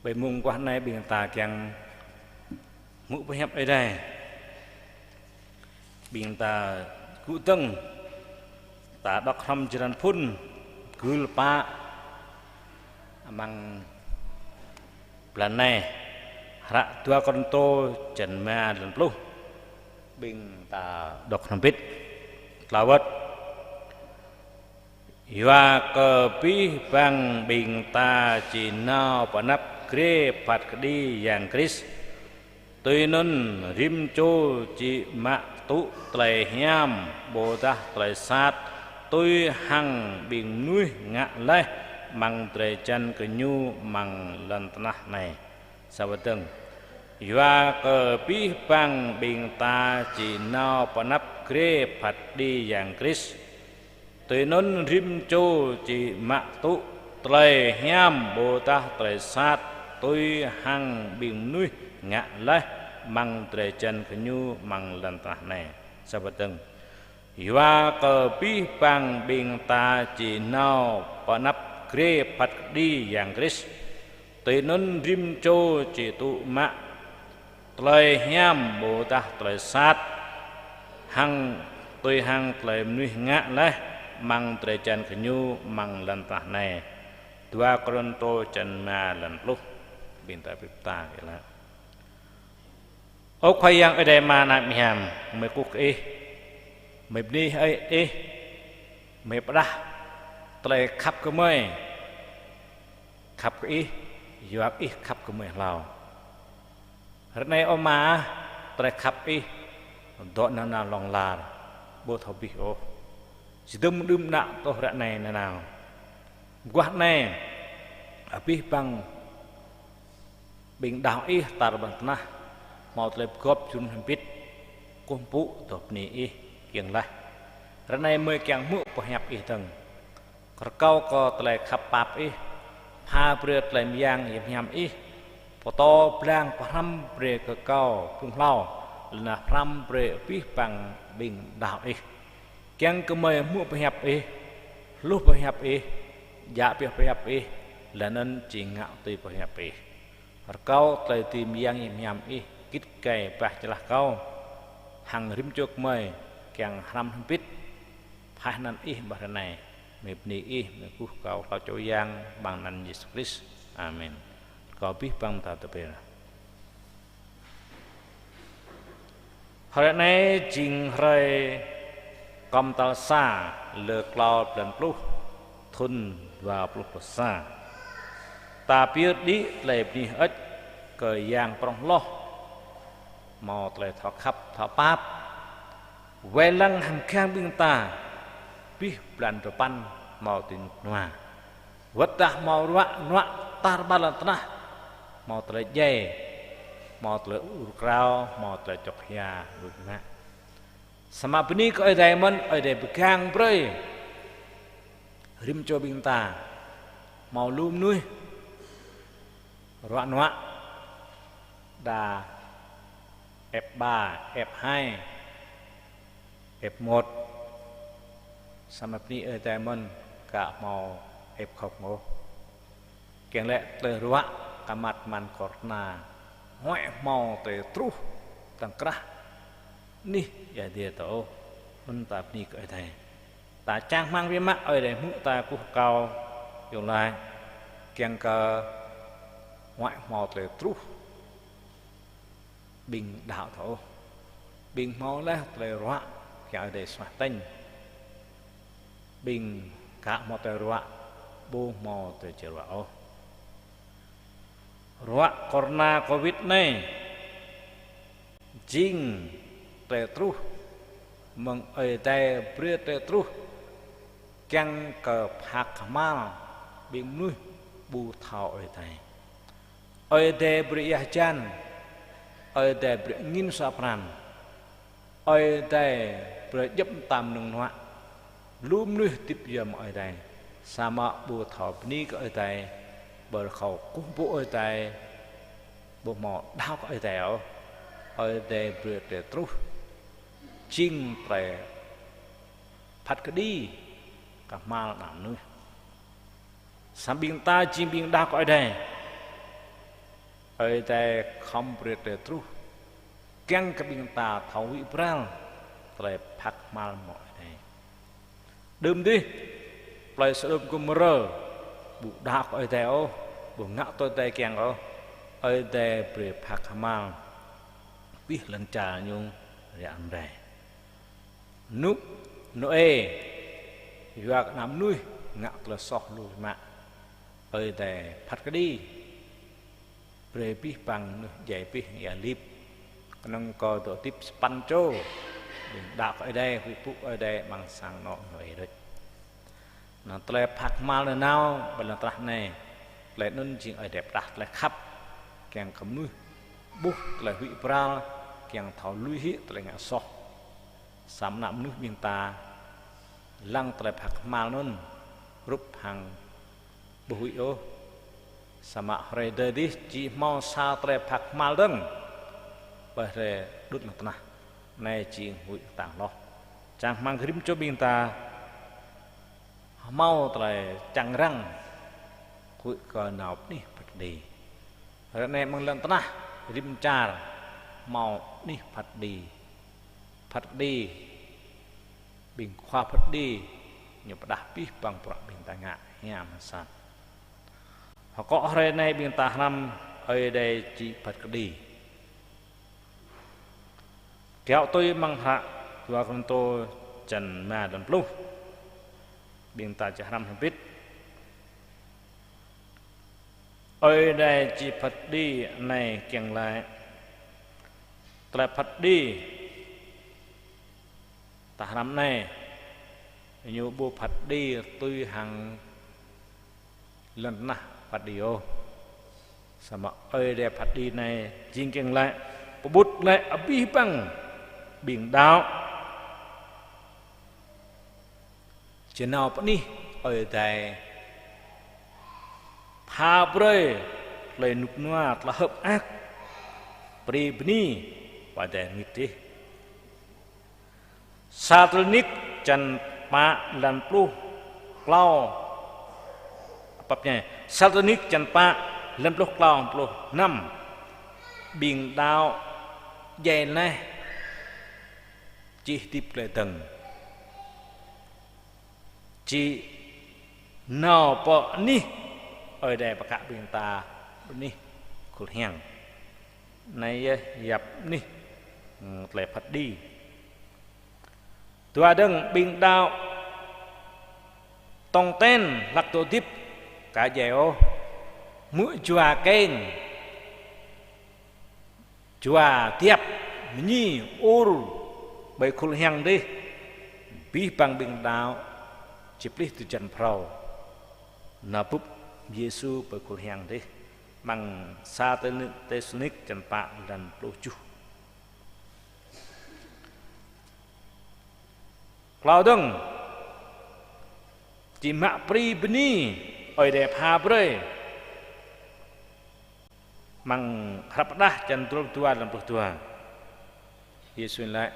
Ƀơi mông guah anai ƀing ta kiăng hmư̆ pơhiăp Ơi Adai. Ƀing ta gŭ dơ̆ng, ta đŏk hrŏm jơlan phŭn gưl pă amăng blan anai, hră dua Kôrintô črăn rơma lăn pluh. Ƀing ta đŏk hrŏm hơbĭt. Tlâo wơ̆t. Yua kơ abih bang ƀing ta či nao pơ anăp grê phat kơđi Yang Krist. Tui anŭn rĭm čô či mă tŭ tơlơi hiam ƀôdah tơlơi sat tui hăng ƀing mơnuih ngă laih amăng drơi jan gơñu amăng lŏn tơnah anai. Sa wơ̆t dơ̆ng. Yua kơ abih bang ƀing ta či nao pơ anăp grê phat kơđi Yang Krist. Tui anŭn rĭm čô či mă tŭ tơlơi hiam ƀôdah tơlơi sat tui hăng ƀing mơnuih ngă laih amăng drơi jan gơñu amăng lŏn tơnah anai. Sa wơ̆t dơ̆ng. Yua kơ abih bang ƀing ta či nao pơ anăp grê phat kơđi Yang Krist. Tui anŭn rĭm čô či tŭ mă tơlơi hiam ƀôdah tơlơi sat hăng tui hăng tơlơi mơnuih ngă laih amăng drơi jan gơñu amăng lŏn tơnah anai. Dua Kôrintô črăn rơma lăn pluh. Ƀing ta pĭt ta kơ lă. Ơ Khua Yang Ơi Adai Ama ană mơhiam, gơmơi kơkuh kơ Ih, gơmơi bơni hơơč Ih, gơmơi pơrơđah tơlơi khăp kơ gơmơi, khăp kơ Ih, yua kơ Ih khăp kơ gơmơi hlâo. Ră anai Ơ Ama, tơlơi khăp Ih dŏ nanao hlŏng lar, ƀu thâo abih ôh. Či dơ̆m đưm đă truh ră anai nanao. Guah anai, abih bang ƀing đaŏ Ih tar ƀơi lŏn tơnah, hmâo tơlơi pơgop jơnum hơbĭt, kơkuh pơpŭ tơlơi bơni Ih kiăng laih. Ră anai gơmơi kiăng hmư̆ pơhiăp Ih dơ̆ng. Rơkâo kơ tơlơi khăp pap Ih, pha brơi tơlơi mơyang hiam hiam Ih, pơtô blang pơhrăm brơi kơ kâo blung hlâo, lơ̆m pơhrăm brơi abih bang ƀing đaŏ Ih. Kiăng kơ gơmơi hmư̆ pơhiăp Ih, hluh pơhiăp Ih, djă pioh pơhiăp Ih, laih anŭn či ngă tui pơhiăp Ih. Rơkâo tơlơi dưi mơyang hiam hiam Ih git gai bah jơlah kâo, hăng rĭm čô gơmơi kiăng hrăm hơbĭt phaih anăn Ih ƀơi hrơi anai. Gơmơi bơni Ih, gơmơi kơkuh kơ Hlâo čô Yang, amăng anăn Yêsu Krist. Amen. Rơkâo abih bang ta tơpĕr. Hrơi anai jing hrơi kơm tal sa, lơ klâo blan pluh, thŭn dua pluh pluh sa. Ta pơyơr đĭ tơlơi bơni hơơč kơ Yang prŏng hloh, hmâo tơlơi thâo khăp thâo pap, wai lăng hăng khăng ƀing ta abih blan duapăn hmâo tui rơnŭk rơnua. Wơ̆t tơdah hmâo ruă nuă tar ƀar lŏn tơnah, hmâo tơlơi djai, hmâo tơlơi ur krao, hmâo tơlơi čŏk hia, luč mă. Samơ̆ bơni kơ Ơi Adai mơ̆n, Ơi Adai pơgang brơi rĭm čô ƀing ta, hmâo lu mơnuih ruă nuă, đa F ba, F hai, Ep mơ̆t, samơ̆ bơni Ơi Adai mơ̆n ka hmâo ep khŏp ngŏ. Kiăng lĕ tơlơi ruă kơ măt mơ̆n kor kơna, huăi hmâo tơlơi truh tơ̆ng krah anih ia dêh tơ ôh, mơ̆n ta bơni kơ Ơi Adai. Ta čang rơmang biă mă Ơi Adai hmư̆ ta kơkuh rơkâo yơh laĭ, kiăng kơ huăi hmâo tơlơi truh ƀing đaŏ tơ ôh. Ƀing hmâo laih tơlơi ruă kiăng Ơi Adai suaih tañ. Ƀing ka hmâo tơlơi ruă, ƀu hmâo tơlơi či ruă ôh. Ruă corona covid anai jing tơlơi truh, mơ̆ng Ơi Adai brơi tơlơi truh, kiăng kơ phak kơhma̱l ƀing mơnuih ƀu thâo Ơi Adai. Ơi Adai brơi ia hơjan, Ơi Adai brơi angin suă pran, Ơi Adai brơi djŏp mơta mơnơ̆ng hnuă. Lu mơnuih hơdip yua mơ̆ng Ơi Adai, samơ̆ ƀu thâo bơni kơ Ơi Adai, ƀơi rơkâo kơkuh pơpŭ Ơi Adai, ƀu hmâo đaŏ kơ Ơi Adai ôh. Ơi Adai brơi tơlơi truh, jing tơlơi phat kơđi kơhma̱l ană mơnuih. Samơ̆ ƀing ta jing ƀing đaŏ kơ Ơi Adai, Ơi Adai khŏm brơi tơlơi truh, kiăng kơ ƀing ta thâo huĭ pral tơlơi phak kơhma̱l mơ̆ng Ơi Adai. Đưm dih, plơi Sôđôm Gômôrơ ƀu đaŏ kơ Ơi Adai ôh, ƀu ngă tui Ơi Adai kiăng ôh. Ơi Adai brơi phak kơhma̱l, abih lŏn čar ñu rai amrai. Nŭk Nôê, yua kơ ană mơnuih ngă tơlơi soh lui mă, Ơi Adai phat kơđi, brơi abih bang mơnuih djai abih ia lip. Kơnơ̆ng kơ dŏ hơdip sapăn čô, ƀing đaŏ kơ Ơi Adai, huĭ pơpŭ Ơi Adai amăng sang anŏ Nôê đôč. Anŭn tơlơi phak kơhma̱l nanao ƀơi lŏn tơnah anai, tơlơi anŭn jing Ơi Adai pơdah tơlơi khăp, kiăng kơ mơnuih ƀuh tơlơi huĭ pral, kiăng thâo lui hĭ tơlơi ngă soh. Samơ̆ ană mơnuih ƀing ta lăng tơlơi phak kơhma̱l anŭn hrup hăng ƀu huĭ ôh. Samơ̆ hrơi adih či hmâo sa tơlơi phak kơhma̱l dơ̆ng ƀơi hrơi đŭt lŏn tơnah. Anai jing huĭ kơtang hloh. Čang rơmang rĭm čô ƀing ta hmâo tơlơi čang răng, huĭ kơ nao pơanih phat kơđi. Ră anai amăng lŏn tơnah rĭm čar hmâo anih phat kơđi. Phat kơđi, ƀing khua phat kơđi ñu pơdah abih bang bruă ƀing ta ngă hiam hă sat. Hơkŏ hrơi anai ƀing ta hrăm Ơi Adai či phat kơđi. Kiaŏ tui amăng hră dua Kôrintô črăn rơma, črăn pluh. Ƀing ta či hrăm hơbĭt. Ơi Adai či phat kơđi anai kiăng laĭ. Tơlơi phat kơđi ta hrăm anai, ñu ƀu phat kơđi tui hăng lŏn tơnah phat kơđi ôh. Samơ̆ Ơi Adai phat kơđi anai jing kiăng laĭ, pơƀut laih abih bang ƀing đaŏ či nao pơanih Ơi Adai, pha brơi tơlơi rơnŭk rơnua, tơlơi hơ̆k mơak, brơi bơni pơ Ơi Adai rơngit dih. Sa Têsalônik črăn pă, lăn pluh klâo, pap nhai. Sa Têsalônik črăn pă, lăn pluh klâo, pluh năm. Ƀing đaŏ djai laih či hơdip glaĭ dơ̆ng, či nao pơ anih Ơi Adai pơkă ƀing ta, anih khul hiăng. Anai yơh yap anih, ưm, tơlơi phat kơđi. Dua dơ̆ng, ƀing đaŏ tong ten hlak dŏ hơdip ka djai ôh, hmư̆ jua keng, jua tiap, mơñi, ur, ƀơi khul hiăng dih, abih bang ƀing đaŏ či plih tui hơjăn phrâo. Nao bưp Yêsu ƀơi khul hiăng dih. Amăng sa Têsalônik črăn pă, lăn pluh tơjuh. Klâo dơ̆ng, či mă brơi bơni Ơi Adai pha brơi. Amăng hră pơdah črăn dua pluh dua, lăn pluh dua. Yêsu laĭ: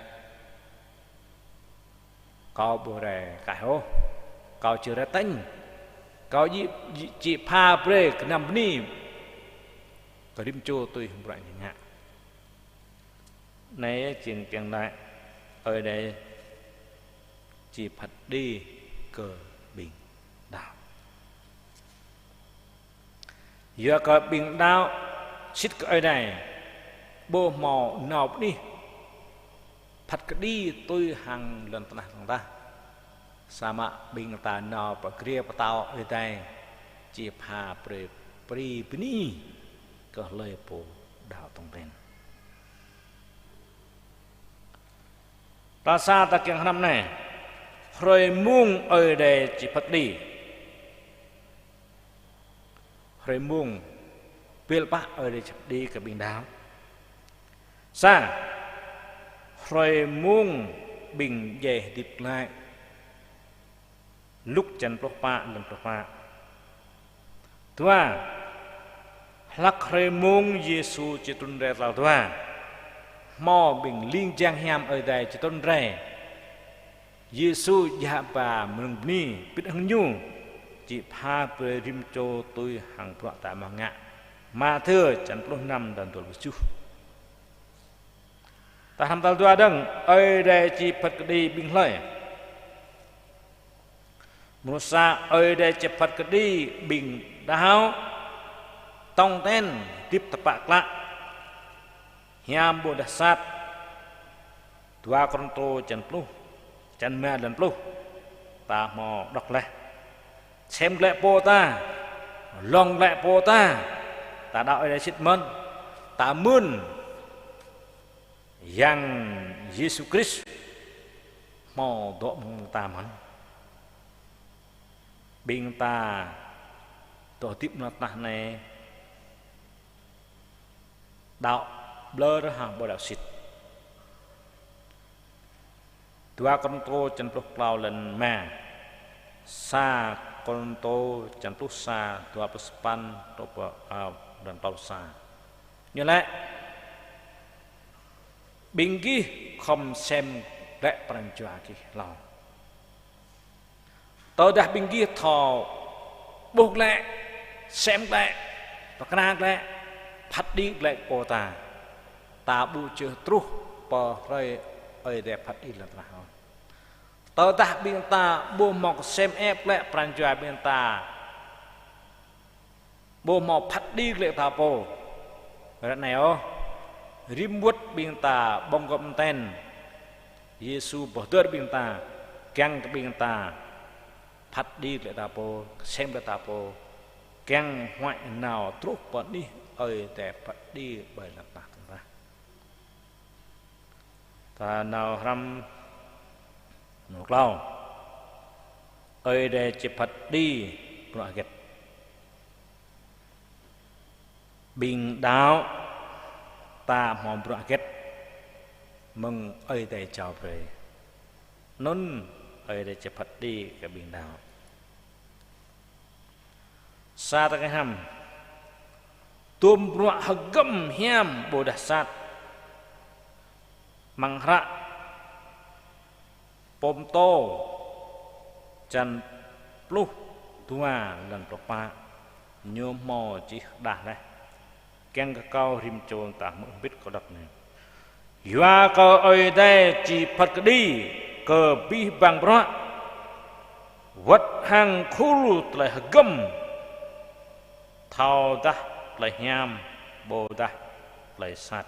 Kâo ƀu rai kaih ôh. Kâo či rai tañ. Kâo či, či, či pha brơi kơnăm bơni kơ rĭm čô tui hăng bruă ñu ngă. Anai jing kiăng laĭ Ơi Adai či phat kơđi kơ ƀing đaŏ. Yua kơ ƀing đaŏ sĭt kơ Ơi Adai, ƀu hmâo nao pơ anih phat kơđi tui hăng lŏn tơnah dơ̆ng tah. Samơ̆ ƀing ta nao pơ grê pơtao Ơi Adai, či pha brơi pri bơni kơ hlơi pô đaŏ tong ten. Tal sa ta kiăng hrăm anai, hrơi mông Ơi Adai či phat kơđi. Hrơi mông, ƀiă pă Ơi Adai či phat kơđi kơ ƀing đaŏ. Sa, hrơi mông ƀing djai hơdip glaĭ. Luk črăn pluh pă, lăn pluh pă. Dua, hlăk hrơi mông Yêsu či trŭn rai tal dua. Hmâo ƀing ling jang hiam Ơi Adai či trŭn rai. Yêsu djă ba mơnơ̆ng bơni, pĭt hăng ñu, či pha brơi rĭm čô tui hăng bruă ta hmâo ngă. Mathiơ črăn pluh năm, lăn dua pluh tơjuh. Ta hrăm tal dua dơ̆ng, Ơi Adai či phat kơđi ƀing hlơi. Mrô sa, Ơi Adai či phat kơđi ƀing đaŏ tong ten hơdip tơpă klă, hiam ƀôdah sat. Dua Kôrintô črăn pluh, črăn rơma, lăn pluh. Ta hmâo đŏk laih. Sem glaĭ pô ta, lŏng glaĭ pô ta, ta đaŏ Ơi Adai sĭt mơ̆n, ta mưn Yang Yêsu Krist hmâo dŏ mơ̆ng ta mơ̆n. Ƀing ta dŏ hơdip amăng lŏn tơnah anai, đaŏ ƀlŏr hă ƀôdah sĭt? Dua Kôrintô črăn pluh klâo, lăn rơma. Sa Kôrintô črăn pluh sa, dua pluh sapăn truh pơ, a, lăn klâo pluh sa. Ñu laĭ: Ƀing gih khŏm sem glaĭ pran jua gih hlâo. Tơdah ƀing gih thâo ƀuh glaĭ, sem glaĭ, pơkra glaĭ, phat kơđi glaĭ pô ta, ta ƀu čơh truh pơ hrơi Ơi Adai phat kơđi lŏn tơnah ôh. Tơdah ƀing ta ƀu hmâo kơsem ĕp glaĭ pran jua ƀing ta, ƀu hmâo phat kơđi glaĭ ta pô. Ră anai ôh, rĭm wơ̆t ƀing ta ƀơ̆ng gŏp ten, Yêsu pơhơdơr ƀing ta, kiăng kơ ƀing ta phat kơđi glaĭ ta pô, kơsem glaĭ ta pô, kiăng huăi nao truh pơ anih Ơi Adai phat kơđi ƀơi lŏn tơnah dơ̆ng tah. Ta nao hrăm mrô klâo. Ơi Adai či phat kơđi bruă hơget? Ƀing đaŏ ta hmâo bruă hơget mơ̆ng Ơi Adai jao brơi? Anŭn Ơi Adai či phat kơđi kơ ƀing đaŏ. Sa ta kiăng hrăm. Dôm bruă hơgŏm hiam ƀôdah sat. Amăng hră Kôrintô črăn pluh dua, lăn pluh pă, ñu hmâo čih đah laih. Kiăng kơ kâo rĭm čô ta hmư̆ hơbĭt kâo đŏk anai. Yua kơ Ơi Adai či phat kơđi kơ abih bang bruă, wơ̆t hăng khul tơlơi hơgŏm, thâodah tơlơi hiam ƀôdah tơlơi sat.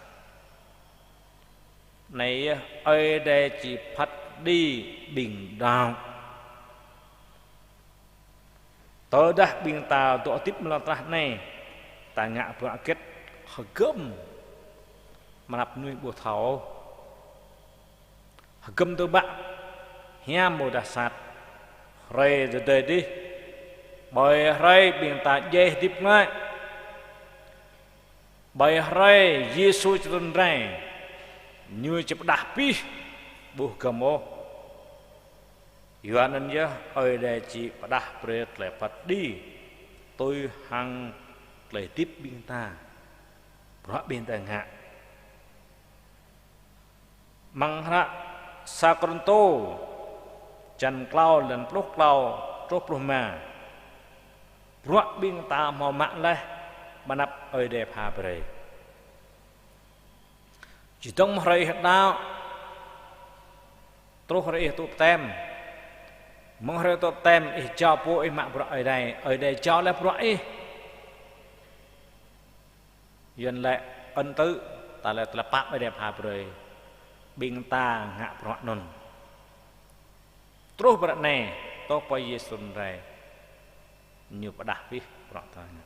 Anai yơh Ơi Adai či phat kơđi ƀing đaŏ. Tơdah ƀing ta dŏ hơdip amăng lŏn tơnah anai, ta ngă bruă hơget hơgŏm, mơnăp mơnuih ƀu thâo. Hơgŏm tơbiă, hiam ƀôdah sat, hrơi tơdơi adih, ƀơi hrơi ƀing ta djai hơdip glaĭ, ƀơi hrơi Yêsu či trŭn rai, Ñu či pơđah abih, ƀu hơgŏm ôh. Yua anŭn yơh Ơi Adai či pơđah brơi tơlơi phat kơđi tui hăng tơlơi hơdip ƀing ta, bruă ƀing ta ngă. Amăng hră sa Kôrintô čăn klâo, lăn pluh klâo truh pluh rơma. Bruă ƀing ta hmâo mă laih, ƀơi anăp Ơi Adai pha brơi. Či dơ̆ng mơ̆ng hrơi ih đaŏ, truh hrơi ih tŭ baptem. Mơ̆ng hrơi tŭ baptem ih jao pô ih mă bruă Ơi Adai, Ơi Adai jao laih bruă ih. Yuan lĕ ân tứ, ta lĕ tơlơi pap Ơi Adai pha brơi. Ƀing ta ngă bruă anŭn. Truh pơ ră anai, tŏ pơ Yêsu rai, ñu pơđah pih bruă ta ngă.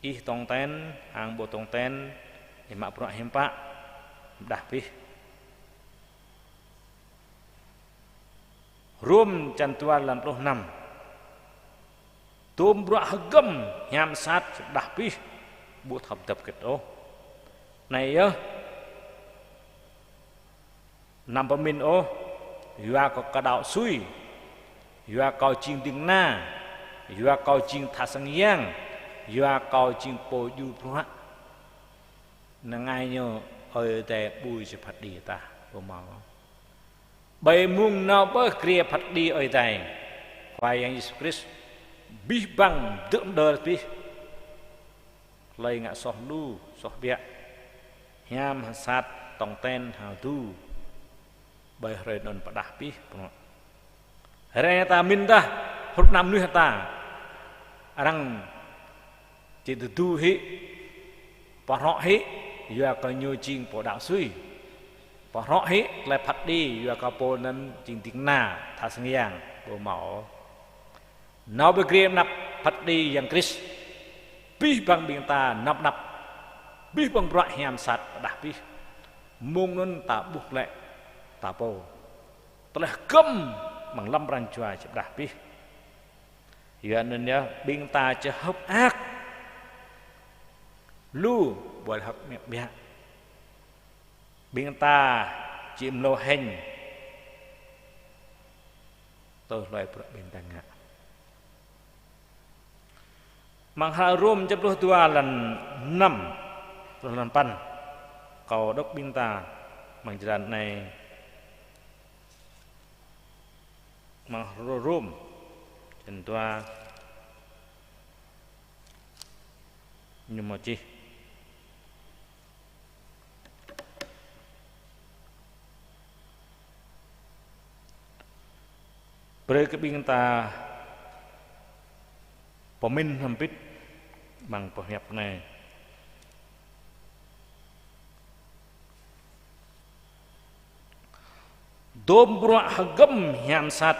Ih tong ten, hăng ƀu tong ten, ih mă bruă hiam pă, pơđah pih. Rôm čăn dua lăn pluh năm. Dôm bruă hơgŏm hiam sat či pơđah pih, ƀu thâo pơdŏp hơget ôh. Anai yơh, anăm pơmĭn ôh, yua kơ kâo đaŏ sui, yua kâo jing ding kơna, yua kâo jing tha sang yang, yua kâo jing pô djru bruă. Năng ai ñu Ơi Adai ƀu či phat kơđi ta, ƀu hmâo. Ƀơi mông nao pơ grê phat kơđi Ơi Adai, Khua Yang Yêsu Krist, abih bang dơ̆ mơdơr pih. Hlơi ngă soh lu, soh biă, hiam hăng sat, tong ten hăng du, ƀơi hrơi anŭn pơđah pih bruă. Hrơi anai ta mĭn tah, hrup ană mơnuih ta, arăng či tơdu hĭ, pơhrŏ hĭ, yua kơ ñu jing pô đaŏ sui. Pơhrŏ hĭ tơlơi phat kơđi, yua kơ pô anŭn jing ding kơna, tha sang yang, ƀu hmâo. Nao pơ grê anăp phat kơđi Yang Krist, abih bang ƀing ta năp năp, abih bang bruă hiam sat pơđah pih. Mông anŭn ta ƀuh glaĭ ta pô. Tơlơi hơgŏm amăng lăm pran jua či pơđah pih. Yua anŭn yơh, ƀing ta či hơ̆k mơak. Lu ƀuh hơ̆k mơak biă. Ƀing ta či mlâo hĕng tui hloi bruă ƀing ta ngă. Amăng hră Rôm čăn pluh dua lăn năm truh lăn păn. Kâo đŏk ƀing ta amăng jơlan anai. Amăng hră Rôm čăn dua ñu hmâo čih. Brơi kơ ƀing ta pơmĭn hrŏm hơbĭt amăng boh hiăp anai. Dôm bruă hơgŏm hiam sat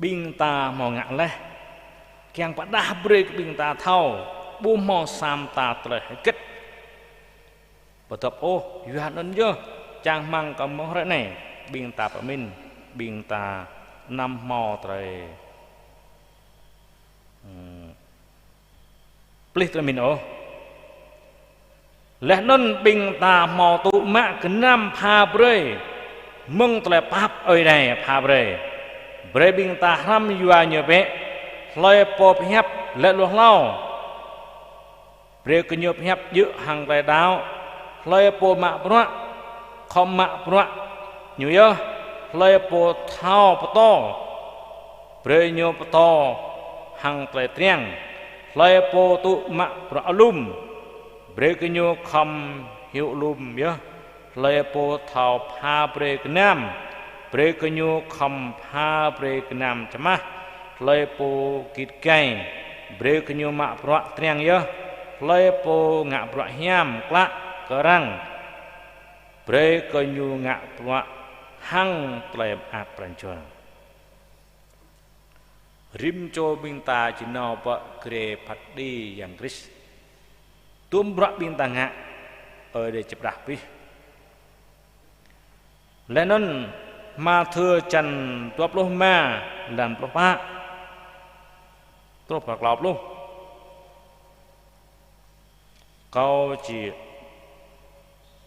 ƀing ta hmâo ngă laih, kiăng pơđah brơi kơ ƀing ta thâo, ƀu hmâo sa mơta tơlơi hơget pơdŏp ôh. Yua anŭn yơh, čang rơmang kơ mơ̆ng hrơi anai, ƀing ta pơmĭn, ƀing ta anăm hmâo tơlơi, hmm, plih tơlơi mĭn ôh. Laih anŭn ƀing ta hmâo tŭ mă gơnam pha brơi mơ̆ng tơlơi pap Ơi Adai pha brơi. Brơi ƀing ta hrăm yua ñu bĕ, hlơi pô pơhiăp lĕ lu hlâo, brơi kơ ñu pơhiăp djơ̆ hăng tơlơi đaŏ. Hlơi pô mă bruă, khŏm mă bruă ñu yơh. Hlơi pô thâo pơtô, brơi ñu pơtô hăng tơlơi triăng. Hlơi pô tŭ mă bruă alum, brơi kơ ñu khŏm hyu alum yơh. Hlơi pô thâo pha brơi gơnam, brơi kơ ñu khŏm pha brơi gơnam čơmah. Hlơi pô git gai, brơi kơ ñu mă bruă triăng yơh. Hlơi pô ngă bruă hiam klă kơ arăng, brơi kơ ñu ngă bruă hăng tơlơi mơak pran jua. Rĭm čô ƀing ta či nao pơ grê phat kơđi Yang Krist. Dôm bruă ƀing ta ngă, Ơi Adai či pơđah pih. Laih anŭn Mathiơ čăn dua pluh rơma, lăn pluh pă truh pơ klâo pluh. Kâo či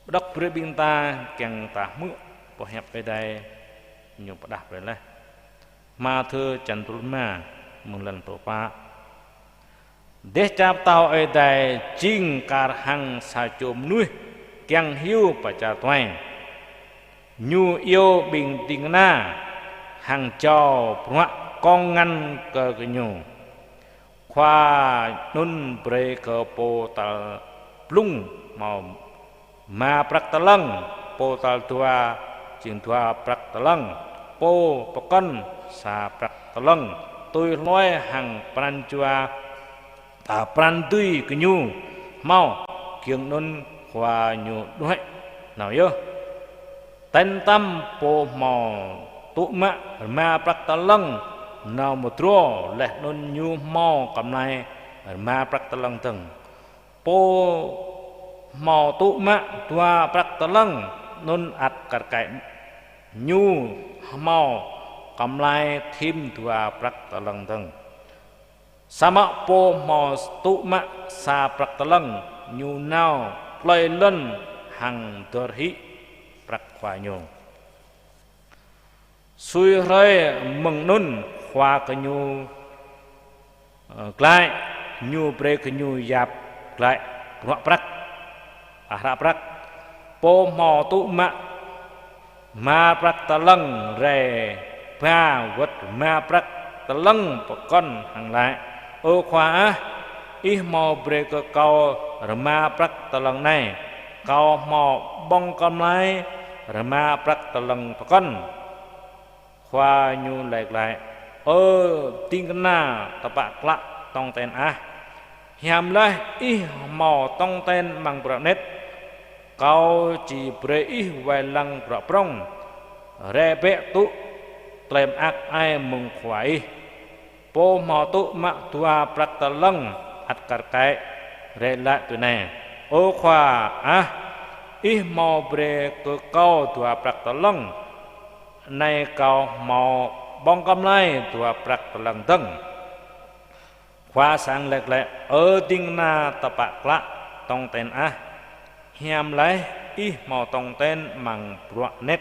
pơđŏk brơi ƀing ta kiăng ta hmư̆ boh hiăp Ơi Adai ñu pơđah brơi laih. Mathiơ čăn dua pluh rơma, mơ̆ng lăn pluh pă. Dêh čar pơtao Ơi Adai jing kar hăng sa čô mơnuih kiăng hyu pơ čar tuai. Ñu iâu ƀing ding kơna hăng jao bruă kông ngăn kơ gơñu. Khua anŭn brơi kơ pô tal blung hmâo rơma prăk talăng, pô tal dua jing dua prăk talăng, pô pơkŏn sa prăk talăng, tui hluai hăng pran jua ta pran dưi gơñu hmâo. Giŏng anŭn khua ñu đuaĭ nao yơh. Ten tam pô hmâo tŭ mă rơma prăk talăng nao mơdrô, laih anŭn ñu hmâo kơmlai rơma prăk talăng dơ̆ng. Pô hmâo tŭ mă dua prăk talăng anŭn ăt kar kaĭ, ñu hmâo kơmlai thim dua prăk talăng dơ̆ng. Samơ̆ pô hmâo tŭ mă sa prăk talăng, ñu nao plơi lŏn hăng dơr hĭ prăk khua ñu. Sui hrơi mơ̆ng anŭn khua gơñu, ơ, glaĭ, ñu brơi gơñu yap glaĭ bruă prăk, a, hră prăk. Pô hmâo tŭ mă rơma prăk talăng rai ba wơ̆t rơma prăk talăng pơkŏn hăng laĭ: Ơ khua ah, ih hmâo brơi kơ kâo rơma prăk talăng anai, kâo hmâo ƀơ̆ng kơmlai rơma prăk talăng pơkŏn. Khua ñu laĭ glaĭ: Ơ ding kơna tơpă klă tong ten ah, hiam laih ih hmâo tong ten amăng bruă anet, kâo či brơi ih wai lăng bruă prŏng, rai bĕ tŭ tơlơi mơak ai mơ̆ng khua ih. Pô hmâo tŭ mă dua prăk talăng ăt kar kaĭ, rai laĭ tui anai: Ơ khua ah, ih hmâo brơi kơ kâo dua prăk talăng, anai kâo hmâo ƀơ̆ng kơmlai dua prăk talăng dơ̆ng. Khua sang laĭ glaĭ: Ơ ding kơna tơpă klă tong ten ah, hiam laih ih hmâo tong ten amăng bruă anet,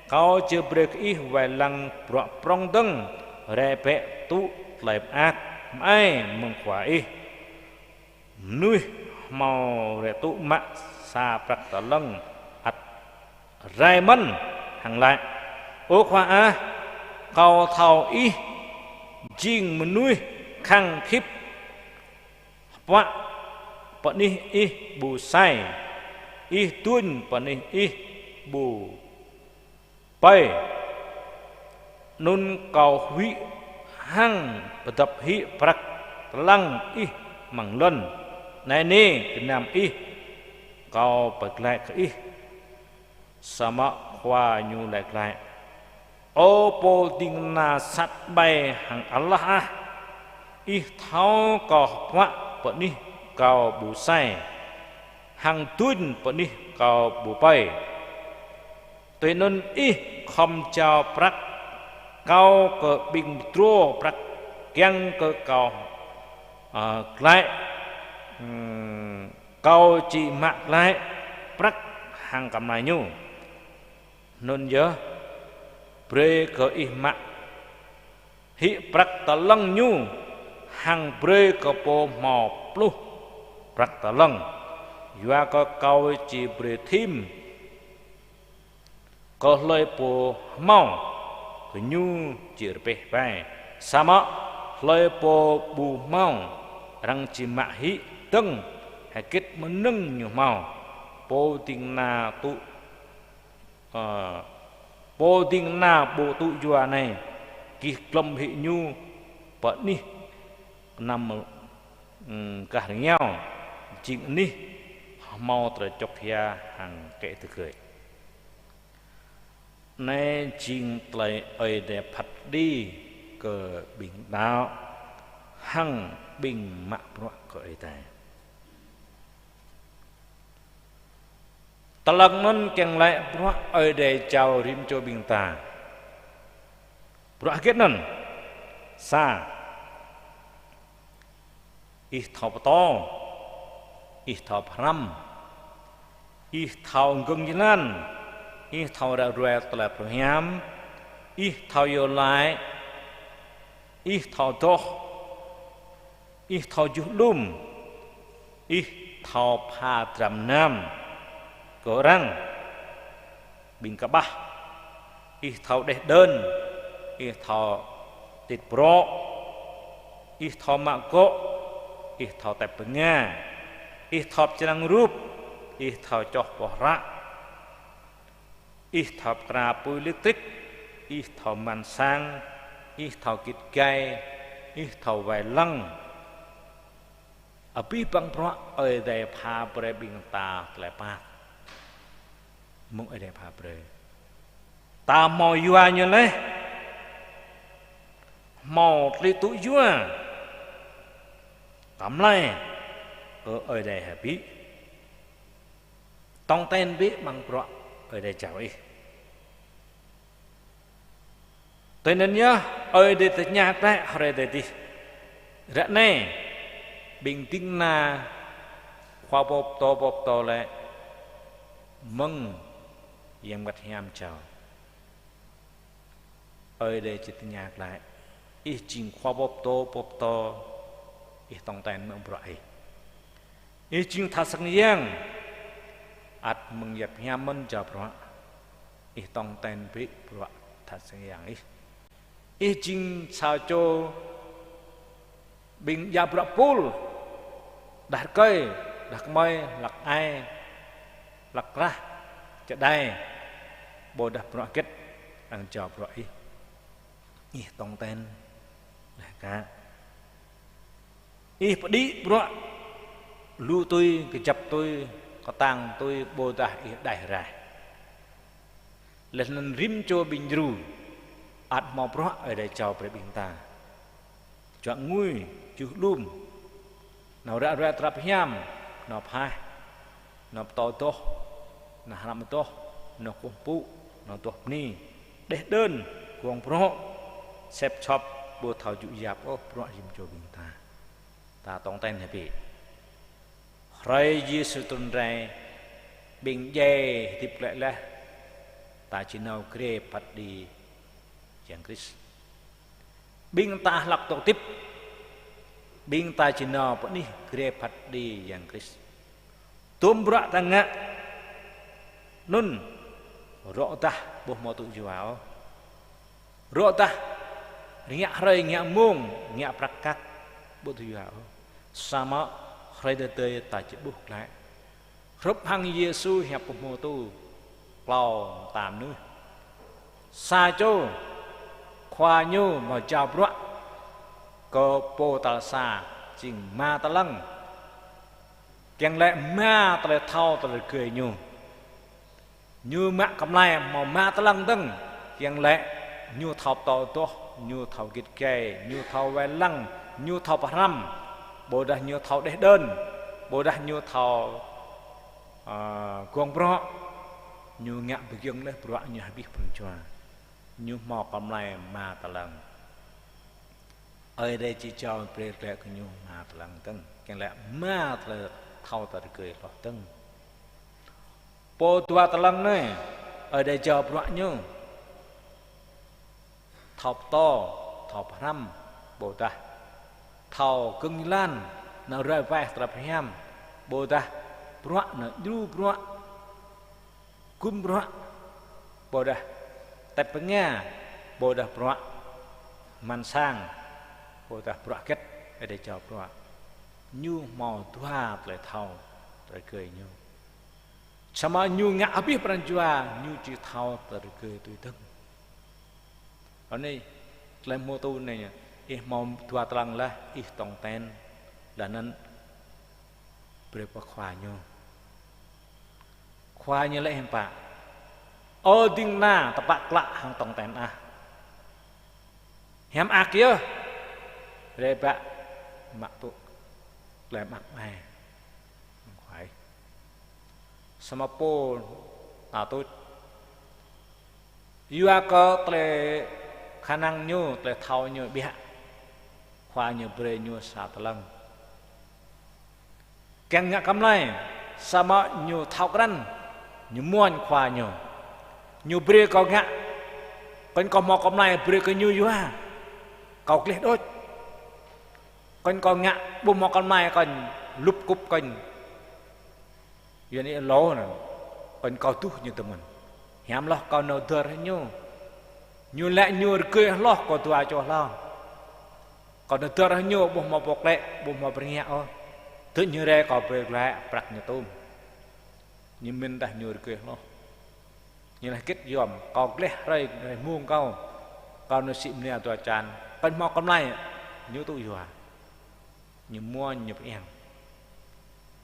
kâo či brơi kơ ih wai lăng bruă prŏng dơ̆ng, rai bĕ tŭ tơlơi mơak ai mơ̆ng khua ih. Mơnuih hmâo rai tŭ mă sa prăk talăng ăt rai mơ̆n hăng laĭ: Ơ khua ah, kâo thâo ih jing mơnuih khăng khĭp, hơpuă pơnih ih ƀu sai, ih duñ pơnih ih ƀu ƀơi. Anŭn kâo huĭ hăng pơdŏp hĭ prăk talăng ih amăng lŏn. Anai nê gơnam ih, kâo pơglaĭ kơ ih. Samơ̆ khua ñu laĭ glaĭ: Ơ pô ding kơna sat ƀai hăng alah ah, ih thâo kâo hơpuă pơnih kâo ƀu sai, hăng duñ pơnih kâo ƀu ƀơi. Tui anŭn ih khŏm jao prăk kâo kơ ƀing pơdrô prăk kiăng kơ kâo, ơ, glaĭ, ưm, kâo či mă glaĭ prăk hăng kơmlai ñu. Anŭn yơh, brơi kơ ih mă hĭ prăk talăng ñu, hăng brơi kơ pô hmâo pluh prăk talăng. Yua kơ kâo či brơi thim kơ hlơi pô hmâo, kơ ñu či rơbeh wai. Samơ̆ hlơi pô ƀu hmâo, arăng či mă hĭ dơ̆ng hơget mơnơ̆ng ñu hmâo. Pô ding kơna tŭ, ơ, pô ding kơna ƀu tŭ yua anai, gih glŏm hĭ ñu pơnih kơnăm, ưm, gah rơngiao, jing anih hmâo tơlơi čŏk hia hăng kĕ tơgơi. Anai jing tơlơi Ơi Adai phat kơđi kơ ƀing đaŏ hăng ƀing mă bruă kơ Ơi Adai. Tơlăng anŭn kiăng laĭ bruă Ơi Adai jao rĭm čô ƀing ta. Bruă hơget anŭn? Sa, ih thâo pơtô, ih thâo pơhrăm, ih thâo gơ̆ng jơlan, ih thâo ră ruai tơlơi pơhiam, ih thâo iâu laĭ, ih thâo adoh, ih thâo juh alum, ih thâo pha dram nam kơ arăng, ƀing kơƀah, Ih thâo đeh đơn, ih thâo tit prŏ, ih thâo mă gŏ, ih thâo tep bơnga, ih thâo pơčrang rup, ih thâo čoh boh hră, ih thâo pơkra pui lêktrik, ih thâo man sang, ih thâo git gai, ih thâo wai lăng. Abih bang bruă Ơi Adai pha brơi ƀing ta tơlơi pap. Mơ̆ng Ơi Adai pha brơi. Ta hmâo yua ñu laih. Hmâo tơlơi tŭ yua. Kơmlai. Ơ Ơi Adai hơbĭ. Tong ten bĕ amăng bruă Ơi Adai jao ih. Tui anŭn yơh, Ơi Adai tơña glaĭ hrơi adih. Ră anai, ƀing ding kơna khua pô pơtô pô pơtô lĕ mơ̆ng Yang Bơngăt Hiam jao. Ơi Adai či tơña glaĭ. Ih jing khua pô pơtô pô pơtô, ih tong ten mơ̆ng bruă ih. Ih jing tha sang yang, ăt mơ̆ng yap hiam mơ̆n jao bruă. Ih tong ten bĕ bruă tha sang yang ih. Ih jing sa čô ƀing djă bruă pul, đah rơkơi, đah kơmơi, hlăk ai, hlăk krah, čơđai, ƀôdah bruă hơget, arăng jao bruă ih. Ih tong ten, đah kă. Ih pơđĭ bruă lu tui, kơjăp tui, kơtang tui, ƀôdah ih đaih raih. Laih anŭn rĭm čô ƀing djru, ăt hmâo bruă Ơi Adai jao brơi ƀing ta. Čuă ngui, juh alum, nao ră ruai tơlơi pơhiam, nao phaih, nao pơtô adoh, nao hrăm adoh, nao kơkuh pơpŭ, nao adoh bơni, đeh đơn, gơ̆ng bruă, sĕp sŏp, ƀu thâo djŭ yap ôh bruă rĭm čô ƀing ta. Ta tong ten hơbĭ. Hrơi Yêsu trŭn rai, ƀing djai hơdip glaĭ laih, ta či nao grê phat kơđi Yang Krist. Ƀing ta hlăk dŏ hơdip, ƀing ta či nao pơ anih grê phat kơđi Yang Krist. Tơm bruă ta ngă anŭn, rŏ dah ƀu hmâo tŭ yua ôh. Rŏ dah, rơngiă hrơi, rơngiă mông, rơngiă prăk kăk, ƀu tŭ yua ôh. Samơ̆ hrơi tơdơi ta či ƀuh glaĭ. Hrup hăng Yêsu hiăp pơhmutu klâo mơta mơnuih. Sa čô, khua ñu hmâo jao bruă kơ pô tal sa, jing rơma talăng. Kiăng laĭ rơma tơlơi thâo tơlơi rơgơi ñu. Ñu mă kơmlai hmâo rơma talăng dơ̆ng, kiăng laĭ ñu thâo pơtô adoh, ñu thâo git gai, ñu thâo wai lăng, ñu thâo pơhrăm, ƀôdah ñu thâo đeh đơn, ƀôdah ñu thâo, ơ, gơ̆ng bruă, ñu ngă pơgiŏng laih bruă ñu hơbĭt pran jua. Ñu hmâo kơmlai rơma talăng. Ơi Adai či jao brơi glaĭ kơ ñu rơma talăng dơ̆ng, kiăng laĭ rơma tơlơi thâo tơlơi rơgơi hloh dơ̆ng. Pô dua talăng anai, Ơi Adai jao bruă ñu. Thâo pơtô, thâo pơhrăm, ƀôdah thâo gơ̆ng jơlan, nao ruai waih tơlơi pơhiam, ƀôdah bruă nao djru bruă, gum bruă, ƀôdah tep bơnga, ƀôdah bruă man sang, ƀôdah bruă hơget, Ơi Adai jao bruă. Ñu hmâo dua tơlơi thâo tơlơi rơgơi ñu. Samơ̆ ñu ngă abih pran jua, ñu či thâo tơlơi rơgơi tui dơ̆ng. Anai, tơlơi pơhmutu anai, ih hmâo dua talăng laih, ih tong ten, laih anŭn brơi pơ khua ñu. Khua ñu laĭ hiư̆m pă: Ơ ding kơna, tơpă klă hăng tong ten ah. Hiam ak yơh. Rai bă mă tŭ tơlơi mơak mai. Khua ih. Samơ̆ pô ta tuč. Yua kơ tơlơi khả năng ñu, tơlơi thâo ñu biă. Khua ñu brơi ñu sa talăng. Kiăng ngă kơmlai, samơ̆ ñu thâo krăn, ñu muañ khua ñu. Ñu brơi kâo ngă, kơnh kâo hmâo kơmlai brơi kơ ñu yua, kâo gleh đôč. Kơnh kâo ngă ƀu hmâo kơmlai, kơnh lup kŭp kơnh. Yua anai lŏ anŭn, kơnh kâo tuh ñu tơmơ̆n. Hiam hloh kâo nao dơr hĭ ñu. Ñu laĭ ñu rơgơi hloh kâo dua čô hlâo. Kâo nao dơr hăng ñu ƀu hmâo pô klĕ, ƀu hmâo pơrngă ôh. Tơl ñu rai kâo brơi glaĭ prăk ñu tôm. Ñu mĭn tah ñu rơgơi hloh. Ñu laĭ gĭt yom, kâo gleh hrơi, hrơi mông kâo. Kâo nao sĭ mơnia dua čan. Kâo hmâo kơmlai, ñu tŭ yua. Ñu muañ ñu pơiăng.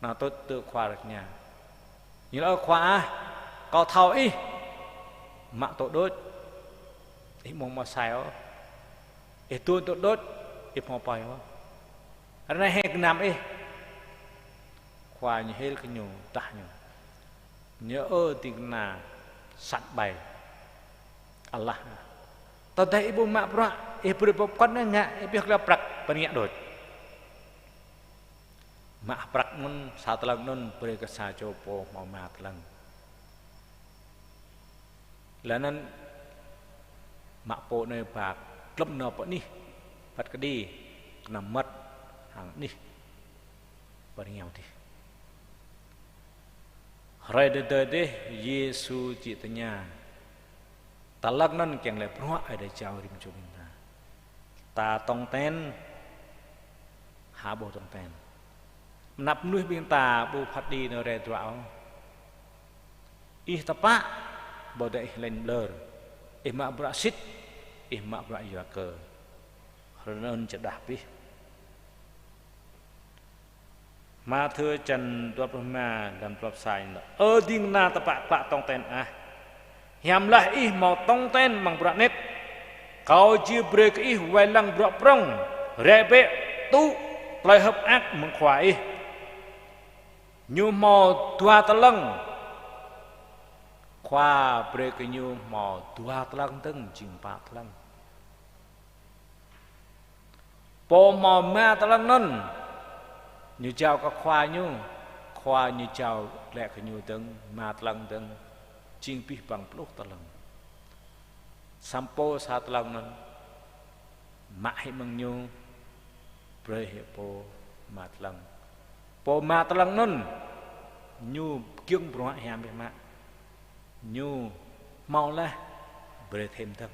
Nao tuč tơ khua rơ̆k ña. Ñu laĭ: Ơ khua ah, kâo thâo ih mă tŭ đôč, ih ƀu hmâo sai ôh. Ih tuñ tŭ đôč, ih ƀu hmâo pơi ôh. Ră anai hĕ gơnam ih. Khua ñu hil kơ ñu, tah ñu. Ñu: Ơ ding kơna sat ƀai. Alah. Tơdah ih ƀu mă bruă, ih brơi pơkŏn ngă, ih pioh glaĭ prăk, pơrngă đôč. Mă prăk anŭn, sa tlăng anŭn, brơi kơ sa čô pô hmâo rơma tlăng. Laih anŭn mă pô anai ba glŏm nao pơ anih, păt kơđi, kơnăm mơmŏt hăng anih, pơrngao dih. Hrơi dơ̆ dơ̆ dih, Yêsu či tơña: Tlăng anŭn kiăng laĭ bruă Ơi Adai jao rĭm čô ƀing ta? Ta tong ten hă ƀu tong ten? Mơnăp mơnuih ƀing ta ƀu phat đĭ nao rai tơdruă ôh. Ih tơpă, ƀôdah ih lêñ ƀlơr. Ih mă bruă sĭt, ih mă bruă yua kơ. Hrơi anŭn čơđah pih. Mathiơ čăn dua pluh rơma, lăm dua pluh sa ñu laĭ: Ơ ding kơna tơpă klă tong ten ah, hiam laih ih hmâo tong ten amăng bruă anet. Kâo či brơi kơ ih wai lăng bruă prŏng, rai bĕ, tŭ tơlơi hơ̆k mơak mơ̆ng khua ih. Ñu hmâo dua tlăng, khua brơi kơ ñu hmâo dua tlăng dơ̆ng, jing pă tlăng. Pô hmâo rơma tlăng anŭn, ñu jao kơ khua ñu, khua ñu jao glaĭ kơ ñu dơ̆ng rơma tlăng dơ̆ng, jing abih bang pluh tlăng. Samơ̆ pô sa tlăng anŭn, mă hĭ mơ̆ng ñu, brơi hĭ pô rơma tlăng. Pô rơma tlăng anŭn, ñu giŏng bruă hiam biă mă. Ñu hmâo laih, brơi thêm dơ̆ng.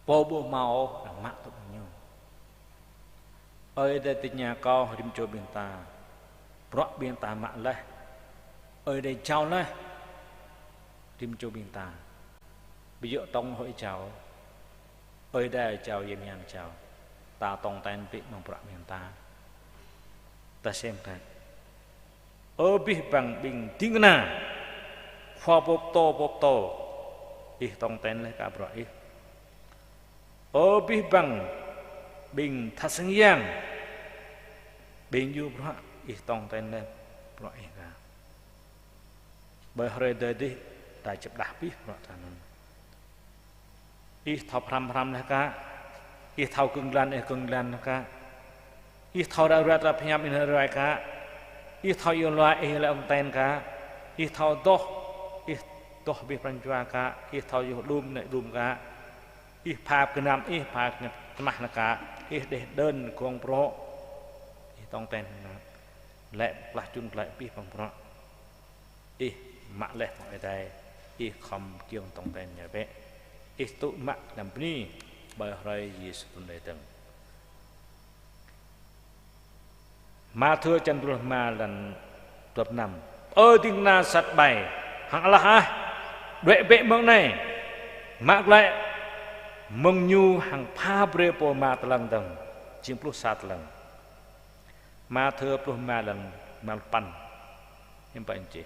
Pô ƀu hmâo ôh, arăng mă tŭ ñu. Ơi Adai tơña kâo rĭm čô ƀing ta, bruă ƀing ta mă laih, Ơi Adai jao laih rĭm čô ƀing ta. Ƀu djơ̆ tong hơi jao, Ơi Adai jao, Yang Hiam jao. Ta tong ten bĕ amăng bruă ƀing ta. Ta sem kơ Ơ abih bang ƀing ding kơna, khua pô pơtô, pô pơtô, ih tong ten laih kơ bruă ih. Ơ abih bang ƀing tha sang yang, ƀing djru bruă, ih tong ten laih bruă ih kơ. Ƀơi hrơi dơ̆ dih, ta čơđah abih bruă ta anŭn. Ih thâo pơhrăm, pơhrăm laih kơ. Ih thâo kơ̆ng glan, ih kơ̆ng glan laih kơ. Ih thâo ră ruai, ta pơhiăp, ih ră ruai kơ. Ih thâo iâu laĭ, ih iâu laĭ tong ten kơ. Ih thâo adoh, ih adoh abih pran jua kơ. Ih thâo yơh đum, nai đum kơ. Ih pha gơnam, ih pha gơnam tơmah laih kơ. Ih đeh đơ̆n gong prŏ, ih tong ten kơ. Laĭ pơklaih čun glaĭ abih bang bruă. Ih mă laih mơ̆ng Ơi Adai, ih khŏm kiăng tong ten ñu bĕ. Ih tŭ mă gơnam bơni, ƀơi hrơi Yêsu trŭn rai dơ̆ng. Mathiơ čăn dua pluh rơma, lăn dua pluh năm. Ơ ding kơna sat ƀai, hăng alah ah, đuaĭ bĕ mơ̆ng anai, mă glaĭ mơ̆ng ñu hăng pha brơi pô rơma tlăng dơ̆ng, jing pluh sa tlăng. Mathiơ pluh rơma, lăn rơma pluh păn, hiư̆m pă ñu čih.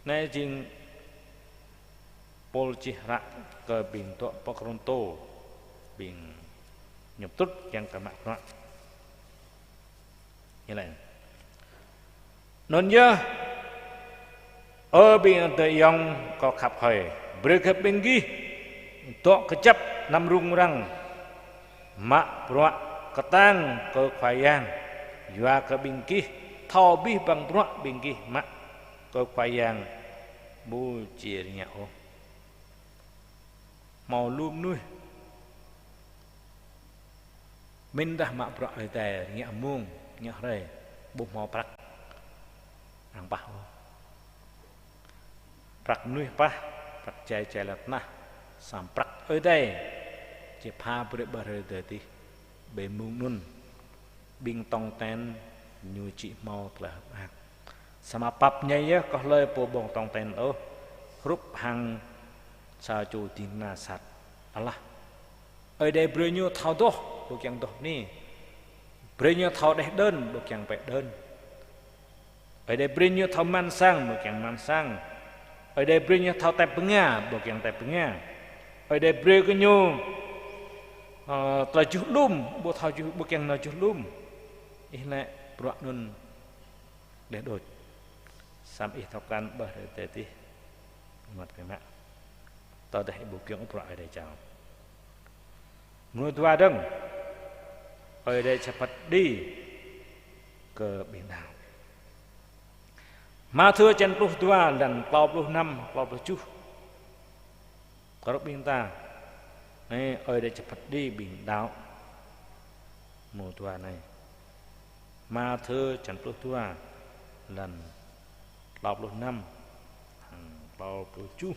Anai jing Pôl čih hră kơ ƀing dŏ pơ Kôrintô, ƀing ñu pơtrŭt kiăng kơ mă bruă. Ñu laĭ: Anŭn yơh, ơ ƀing adơi ayŏng kâo khăp hơi, brơi kơ ƀing gih dŏ kơjăp anăm rŭng răng, mă bruă kơtang kơ Khua Yang, yua kơ ƀing gih thâo abih bang bruă ƀing gih mă kơ Khua Yang ƀu či rơngiă ôh. Hmâo lu mơnuih mĭn dah mă bruă Ơi Adai, rơngiă mông, rơngiă hrơi, ƀu hmâo prăk arăng pah ôh. Prăk mơnuih pah, prăk jai jai lŏn tơnah, samơ̆ prăk Ơi Adai či pha brơi ƀơi hrơi adai adih. Ƀơi mông anŭn ƀing tong ten ñu či hmâo tơlơi hơ̆k mơak. Samơ̆ pap ñai yơh kơ hlơi pô ƀơ̆ng tong ten ôh, hrup hăng sa čô ding kơna sat. Alah, Ơi Adai brơi ñu thâo dŏ, ƀu kiăng dŏ bơni. Brơi ñu thâo đeh đơn, ƀu kiăng pĕ đơn. Ơi Adai brơi ñu thâo man sang, ƀu kiăng man sang. Ơi Adai brơi ñu thâo tep bơnga, ƀu kiăng tep bơnga. Ơi Adai brơi kơ ñu, ơ, tơlơi juh alum, ƀu thâo juh, ƀu kiăng nao juh alum. Ih lĕ bruă anŭn đeh đôč. Samơ̆ ih thâo krăn ƀơi hrơi adai adih. Mơ̆t biă mă. Tơdah ih ƀu kiăng ôh bruă Ơi Adai jao. Mrô dua dơ̆ng, Ơi Adai či phat kơđi kơ ƀing đaŏ. Mathiơ črăn pluh dua, lăn klâo pluh năm, klâo pluh tơjuh. Kơ rŏk ƀing ta, anai, Ơi Adai či phat kơđi ƀing đaŏ. Mrô dua anai. Mathiơ črăn pluh dua, lăn klâo pluh năm hăng klâo pluh tơjuh.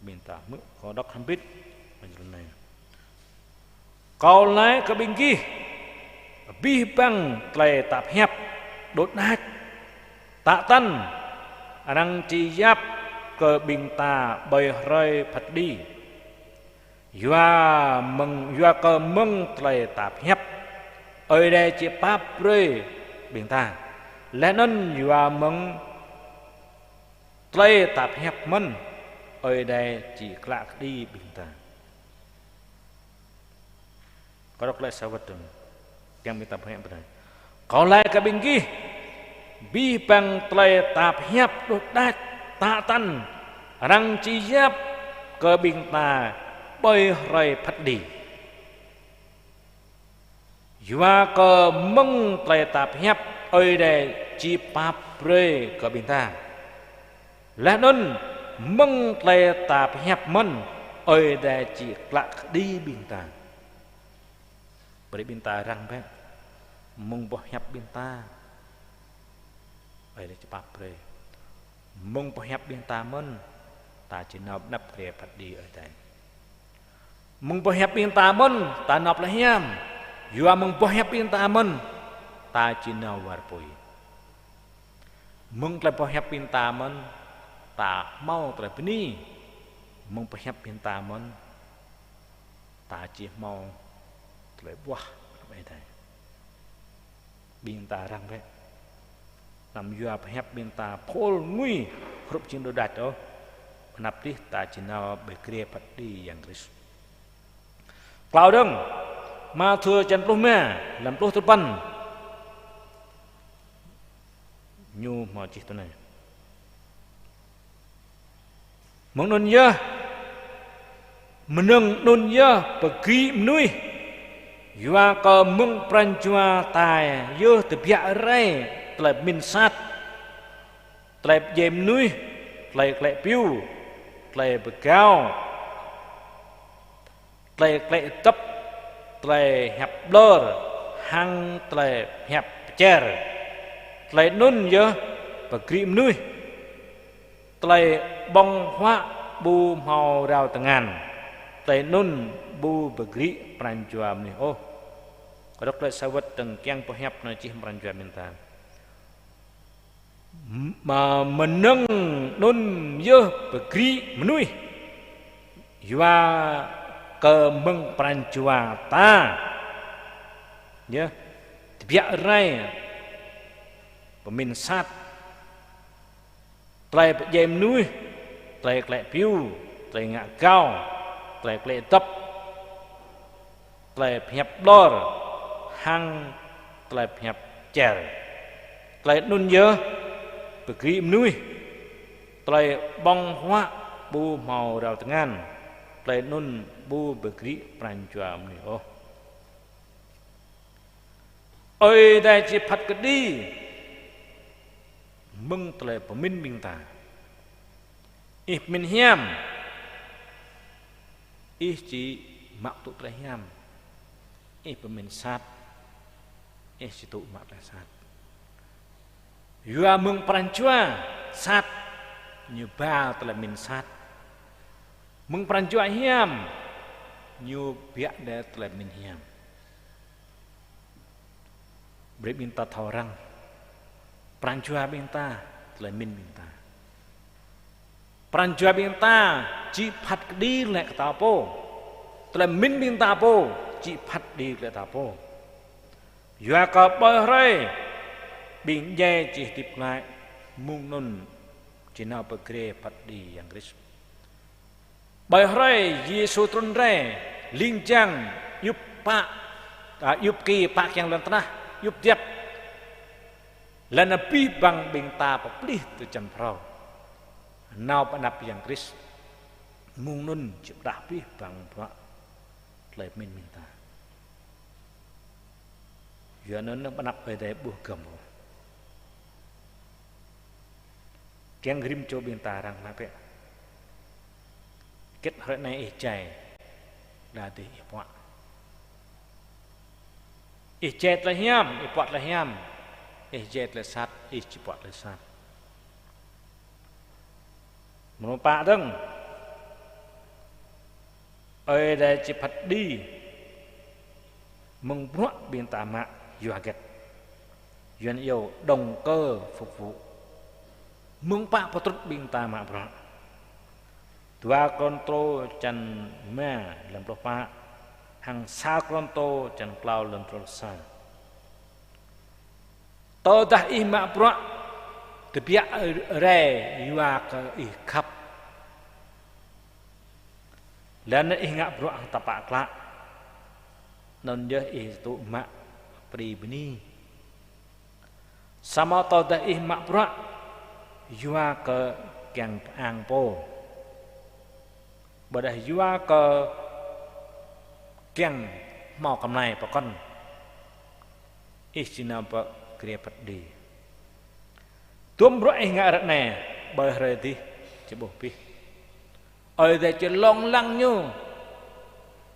Ƀing ta hmư̆, kâo đŏk hrŏm hơbĭt. Mơ̆ng črăn anai: Kâo laĭ kơ ƀing gih, abih bang tơlơi ta pơhiăp đôč đač, tă tăn, arăng či yap kơ ƀing ta ƀơi hrơi phat kơđi. Yua mơ̆ng, yua kơ mơ̆ng tơlơi ta pơhiăp, Ơi Adai či pap brơi ƀing ta. Laih anŭn yua mơ̆ng tơlơi ta pơhiăp mơ̆n, Ơi Adai či klă kơđi ƀing ta. Kâo đŏk glaĭ sa wơ̆t dơ̆ng. Kiăng ƀing ta pơhiăp pơdai. Kâo laĭ kơ ƀing gih, abih bang tơlơi ta pơhiăp đôč đač, tă tăn, arăng či yap kơ ƀing ta ƀơi hrơi phat kơđi. Yua kơ mơ̆ng tơlơi ta pơhiăp, Ơi Adai či pap brơi kơ ƀing ta. Laih anŭn mơ̆ng tơlơi ta pơhiăp mơ̆n, Ơi Adai či klă kơđi ƀing ta. Brơi ƀing ta răng bĕ. Mơ̆ng boh hiăp ƀing ta, Ơi Adai či pap brơi. Mơ̆ng boh hiăp ƀing ta mơ̆n, ta či nao pơ anăp grê phat kơđi Ơi Adai. Mơ̆ng boh hiăp ƀing ta mơ̆n, ta nao pơ lŏn hiam. Yua mơ̆ng boh hiăp ƀing ta mơ̆n, ta či nao war apui. Mơ̆ng tơlơi boh hiăp ƀing ta mơ̆n, ta hmâo tơlơi bơni. Mơ̆ng boh hiăp ƀing ta mơ̆n, ta či hmâo tơlơi ƀuah lăm Ơi Adai. Ƀing ta răng bĕ. Anăm yua boh hiăp ƀing ta phôl ngui hrup jing đôč đač ôh. Pơ anăp adih ta či nao ƀơi grê phat kơđi Yang Krist. Klâo dơ̆ng, Mathiơ črăn pluh rơma, lăn pluh tơpăn. Ñu hmâo čih tui anai: Mơ̆ng anŭn yơh, mơnơ̆ng anŭn yơh pơgri mơnuih, yua kơ mơ̆ng pran jua ta yơh tơbiă rai tơlơi pơmĭn sat, tơlơi pơdjai mơnuih, tơlơi klĕ piu, tơlơi pơgao, tơlơi klĕ dŏp, tơlơi pơhiăp ƀlŏr, hăng tơlơi pơhiăp pơčer. Tơlơi anŭn yơh pơgri mơnuih. Tơlơi ƀơ̆ng huă ƀu hmâo rao tơngan, tơlơi anŭn ƀu pơgri pran jua mơnuih ôh. Kâo đŏk glaĭ sa wơ̆t dơ̆ng, kiăng boh hiăp anai čih pran jua ƀing ta. Mơ-, mơnơ̆ng anŭn yơh pơgri mơnuih, yua kơ mơ̆ng pran jua ta yơh tơbiă rai pơmĭn sat, tơlơi pơdjai mơnuih, tơlơi klĕ piu, tơlơi ngă gao, tơlơi klĕ dŏp, tơlơi pơhiăp ƀlŏr, hăng tơlơi pơhiăp pơčer. Tơlơi anŭn yơh pơgri mơnuih. Tơlơi ƀơ̆ng huă ƀu hmâo rao tơngan, tơlơi anŭn ƀu pơgri pran jua mơnuih ôh. Ơi Adai či phat kơđi mơ̆ng tơlơi pơmĭn ƀing ta. Ih pơmĭn hiam, ih či mă tŭ tơlơi hiam. Ih pơmĭn sat, ih či tŭ mă tơlơi sat. Yua mơ̆ng pran jua sat, ñu ba tơlơi pơmĭn sat. Mơ̆ng pran jua hiam, ñu biă đe tơlơi mĭn hiam. Brơi ƀing ta thâo răng. Pran jua ƀing ta, tơlơi mĭn ƀing ta. Pran jua ƀing ta, či phat kơđi lĕ kơ ta pô. Tơlơi mĭn ƀing ta pô, či phat kơđi lĕ ta pô. Yua kơ ƀơi hrơi, ƀing djai či hơdip glaĭ, mơ̆ng anŭn či nao pơ grê phat kơđi Yang Krist. Ƀơi hrơi Yêsu trŭn rai, ling jang, djŭp pă, a, djŭp ki pă kiăng lŏn tơnah, djŭp djăp. Lŏn abih bang ƀing ta pơplih tui čan phrâo. Nao pơ anăp Yang Krist. Mơ̆ng anŭn či pơdah abih bang bruă tơlơi mĭn ƀing ta. Yua anŭn pơ anăp Ơi Adai ƀu gơ̆m ôh. Kiăng rĭm čô ƀing ta răng mă bĕ. Hơget hrơi anai ih jai, đa dih ih puă. Ih jai tơlơi hiam, ih puă tơlơi hiam. Ih jai tơlơi sat, ih či puă tơlơi sat. Mơnơ̆ng pă dơ̆ng. Ơi Adai či phat kơđi mơ̆ng bruă ƀing ta mă yua hơget. Yuan iâu động cơ phục vụ. Mơ̆ng pă pơtrŭt ƀing ta mă bruă. Dua Kôrintô čăn rơma lăm pluh pă, hăng sa Kôrintô čăn klâo lăm pluh sa. Tơdah ih mă bruă, tơbiă rai yua kơ ih khăp. Laih anŭn ih ngă bruă hăng tơpă klă. Anŭn yơh ih tŭ mă pribơni. Samơ̆ tơdah ih mă bruă, yua kơ kiăng pơang pô. Ƀôdah yua kơ kiăng hmâo kơmlai pơkŏn. Ih či nao pơ grê phat kơđi. Tơm bruă ih ngă ră anai, ƀơi hrơi dih či ƀuh abih. Ơi Adai či lông lăng ñu.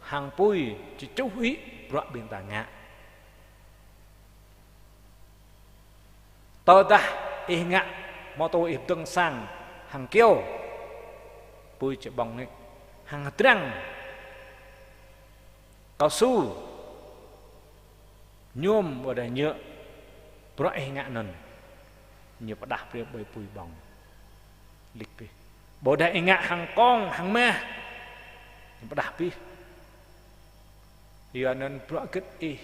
Hăng apui či čuh hĭ bruă ƀing ta ngă. Tơdah ih ngă mô tô ih pơdơ̆ng sang hăng kyâo, apui či ƀơ̆ng hĭ, hăng hơdrăng, cao su, nhôm ƀôdah nhựa, bruă ih ngă anŭn, ñu pơdah brơi ƀơi apui ƀơ̆ng. Lik abih. Ƀôdah ih ngă hăng kông, hăng mah, ñu pơdah abih. Yua anŭn bruă hơget ih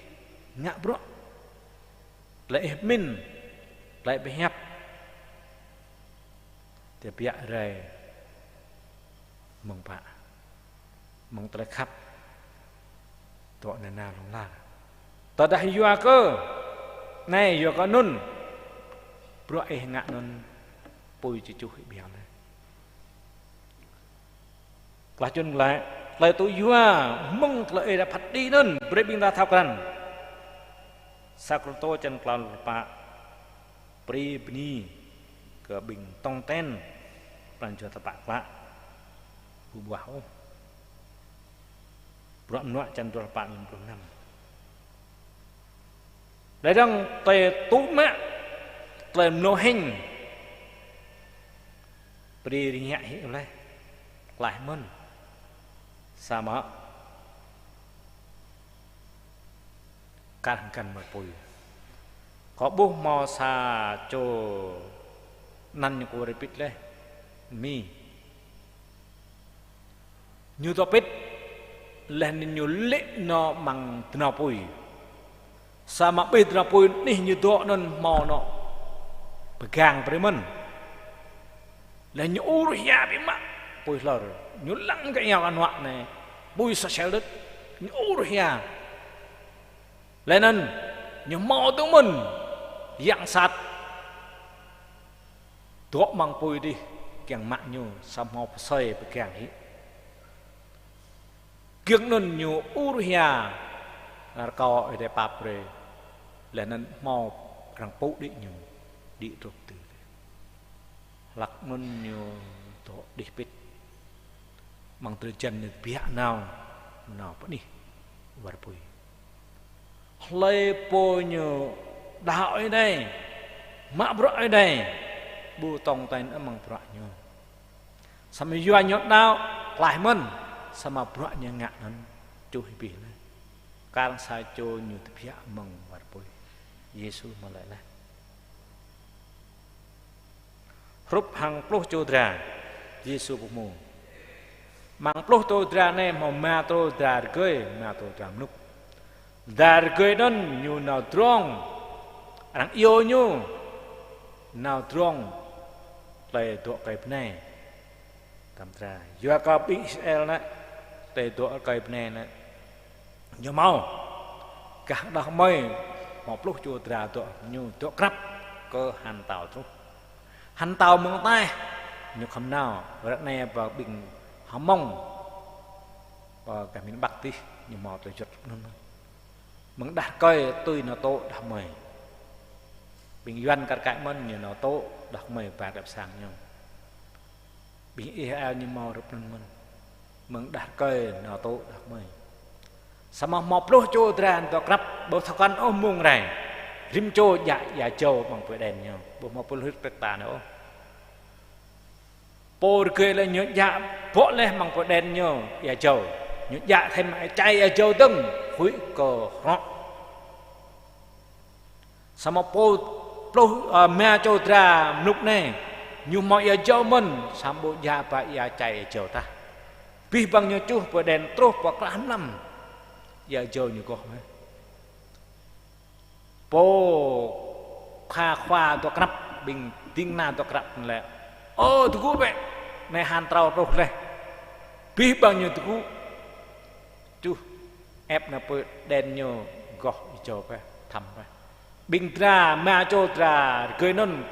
ngă bruă, tơlơi ih pơmĭn, tơlơi ih pơhiăp, tơbiă rai mơ̆ng pă, mơ̆ng tơlơi khăp, dŏ nanao hlŏng lar. Tơdah yua kơ anai, yua kơ anŭn, bruă ih ngă anŭn, apui či čuh hĭ ƀiă laih. Klah čun glaĭ, tơlơi tŭ yua mơ̆ng tơlơi Ơi Adai phat kơđi anŭn, brơi ƀing ta thâo krăn. Sa Kôrintô čăn klâo lăm pluh pă, pribơni kơ ƀing tong ten pran jua tơpă klă, ƀu ƀuah ôh. Bruă Mơnuă čăn dua pluh pă lăm pluh năm. Laih dơ̆ng tơlơi tŭ mă, tơlơi mlâo hing, brơi rơngiă hĭ laih, klaih mơ̆n. Samơ̆ kar hăng găn mơ̆ apui. Kâo ƀuh hmâo sa čô anăn ñu kơ rơpit laih, Mi. Ñu dŏ pĭt, laih anŭn ñu lê̆ nao amăng dơnao apui. Samơ̆ ƀơi dơnao apui anih ñu dŏ anŭn hmâo anŏ pơgang brơi mơ̆n. Laih ñu ur hia biă mă apui hlơr. Ñu lăng kơ iâu anuă anai, apui sa sel đôč. Ñu ur hia. Laih anŭn ñu hmâo dơ̆ng mơ̆n yang sat dŏ amăng apui dih kiăng mă ñu, samơ̆ hmâo pơsơi pơgang hĭ. Giŏng anŭn ñu ur hia, rơkâo Ơi Adai pap brơi. Laih anŭn hmâo arăng pŭ đĭ ñu, đĭ truh tơ. Hlak anŭn ñu dŏ đih pĭt. Amăng drơi jan ñu tơbiă nao, nao pơ anih war apui. Hlơi pô ñu đaŏ Ơi Adai, mă bruă Ơi Adai, ƀu tong ten amăng bruă ñu. Samơ̆ yua ñu đaŏ, klaih mơ̆n, samơ̆ bruă ñu ngă anŭn čuh hĭ abih laih. Kar sa čô ñu tơbiă mơ̆ng war apui. Yêsu mơ̆ laĭ laih. Hrup hăng pluh čô dra, Yêsu pơhmu. Amăng pluh čô dra anai hmâo rơma čô dra rơgơi, rơma čô dra mlŭk. Dra rơgơi anŭn ñu nao drong, arăng iâu ñu nao drong tơlơi dŏ rơkơi bơnai. Tam dra, yua kơ ƀing Israel anai, tơlơi dŏ rơkơi bơnai anai, ñu hmâo gah đah kơmơi, hmâo pluh čô dra dŏ, ñu dŏ krăp kơ hăn tao truh. Hăn tao mơ̆ng ataih ñu khŏm nao, ră anai pơ ƀing Hmông, pơ gah miền Bắc tih, ñu hmâo tơlơi juăt anŭn. Mơ̆ng đah rơkơi tui nao tŏ đah kơmơi. Ƀing Yuan kar kaĭ mơ̆n ñu nao tŏ đah kơmơi ba đah pơ sang ñu. Ƀing Israel ñu hmâo hrup anŭn mơ̆n. Mơ̆ng đah rơkơi nao tŏ đah kơmơi. Samơ̆ hmâo pluh čô dra dŏ krăp, ƀu thâo kăn ôh mông rai. Rĭm čô djă ia jâo amăng pui đen ñu. Ƀu hmâo pô hơget tơ̆k ta anai ôh. Pô rơgơi lĕ ñu djă bŏ laih amăng pui đen ñu ia jâo. Ñu djă thêm čai ia jâo dơ̆ng, huĭ kơ hrŏ. Samơ̆ pô pluh, ơ, rơma čô dra mlŭk anai, ñu hmâo ia jâo mơ̆n, samơ̆ ƀu djă ba ia čai ia jâo tah. Abih bang ñu čuh pui đen truh pơ krah mlam, ia jâo ñu goh mơ̆n. Pô kha khua dŏ krăp, ƀing ding kơna dŏ krăp laĭ: Ơ, tơgŭ bĕ, anai hăn tao truh laih. Abih bang ñu tơgŭ. Čuh, ĕp nao pui đen ñu goh ia jâo pơ, thăm pơ. Ƀing dra, rơma čô dra rơgơi anŭn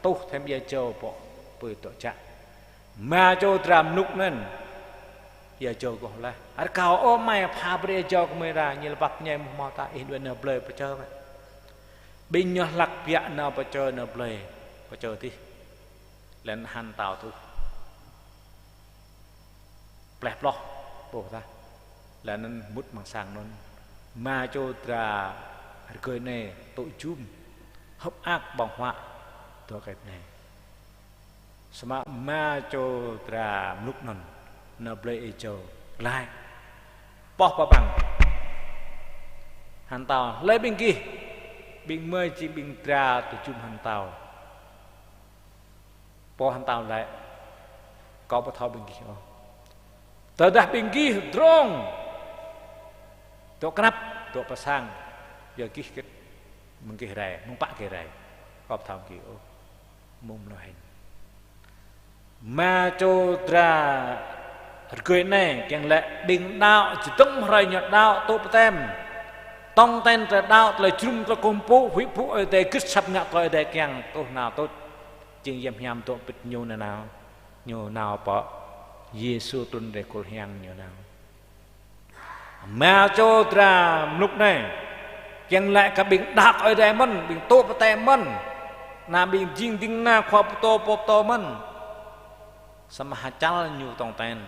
tuh thêm ia jâo pơ pui dŏ djă. Rơma čô dra mlŭk anŭn ia jâo goh laih. Rơkâo: Ơ amai, pha brơi ia jâo kơ gơmơi ra, ñu lơbăp ñai mơ̆ hmâo tah, ih đuaĭ nao blơi pơ čơ bĕ. Ƀing ñu hlăk biă nao pơ čơ nao blơi, pơ čơ tih. Laih anŭn hăn tao truh. Pleh ploh, ƀuh tah. Laih anŭn mŭt amăng sang anŭn. Rơma čô dra rơgơi anai tŭ jum, hơ̆k mơak ƀơ̆ng huă dŏ rơkơi bơnai. Samơ̆ rơma čô dra mlŭk anŭn nao blơi ia jâo glaĭ. Poh pơbăng. Hăn tao: Hlơi ƀing gih? Ƀing gơmơi jing ƀing dra tŭ jum hăn tao. Pô hăn tao laĭ: Kâo ƀu thâo ƀing gih ôh. Tơdah ƀing gih drong, dŏ krăp, dŏ pơ sang, yua gih hơget, mơ̆ng gih rai, mơ̆ng pă gih rai, kâo ƀu thâo gih ôh. Mông mơnuih hên. Rơma čô dra rơgơi anai kiăng laĭ ƀing đaŏ, čơdơ̆ng hrơi ñu đaŏ, tŭ baptem. Tong ten tơlơi đaŏ, tơlơi jơnum, tơlơi kơkuh pơpŭ, huĭ pơpŭ Ơi Adai, gưt asăp ngă tui Ơi Adai kiăng, truh nao tuč. Jing yăm hiam dŏ pĭt ñu nao nao. Ñu nao pơ Yêsu trŭn rai kôl hiăng ñu nao. Rơma čô dra mlŭk anai kiăng laĭ kơ ƀing đaŏ Ơi Adai mơ̆n, ƀing tŭ baptem mơ̆n, ană ƀing jing ding kơna khua pơtô, pô pơtô mơ̆n. Samơ̆ hơčăl ñu tong ten.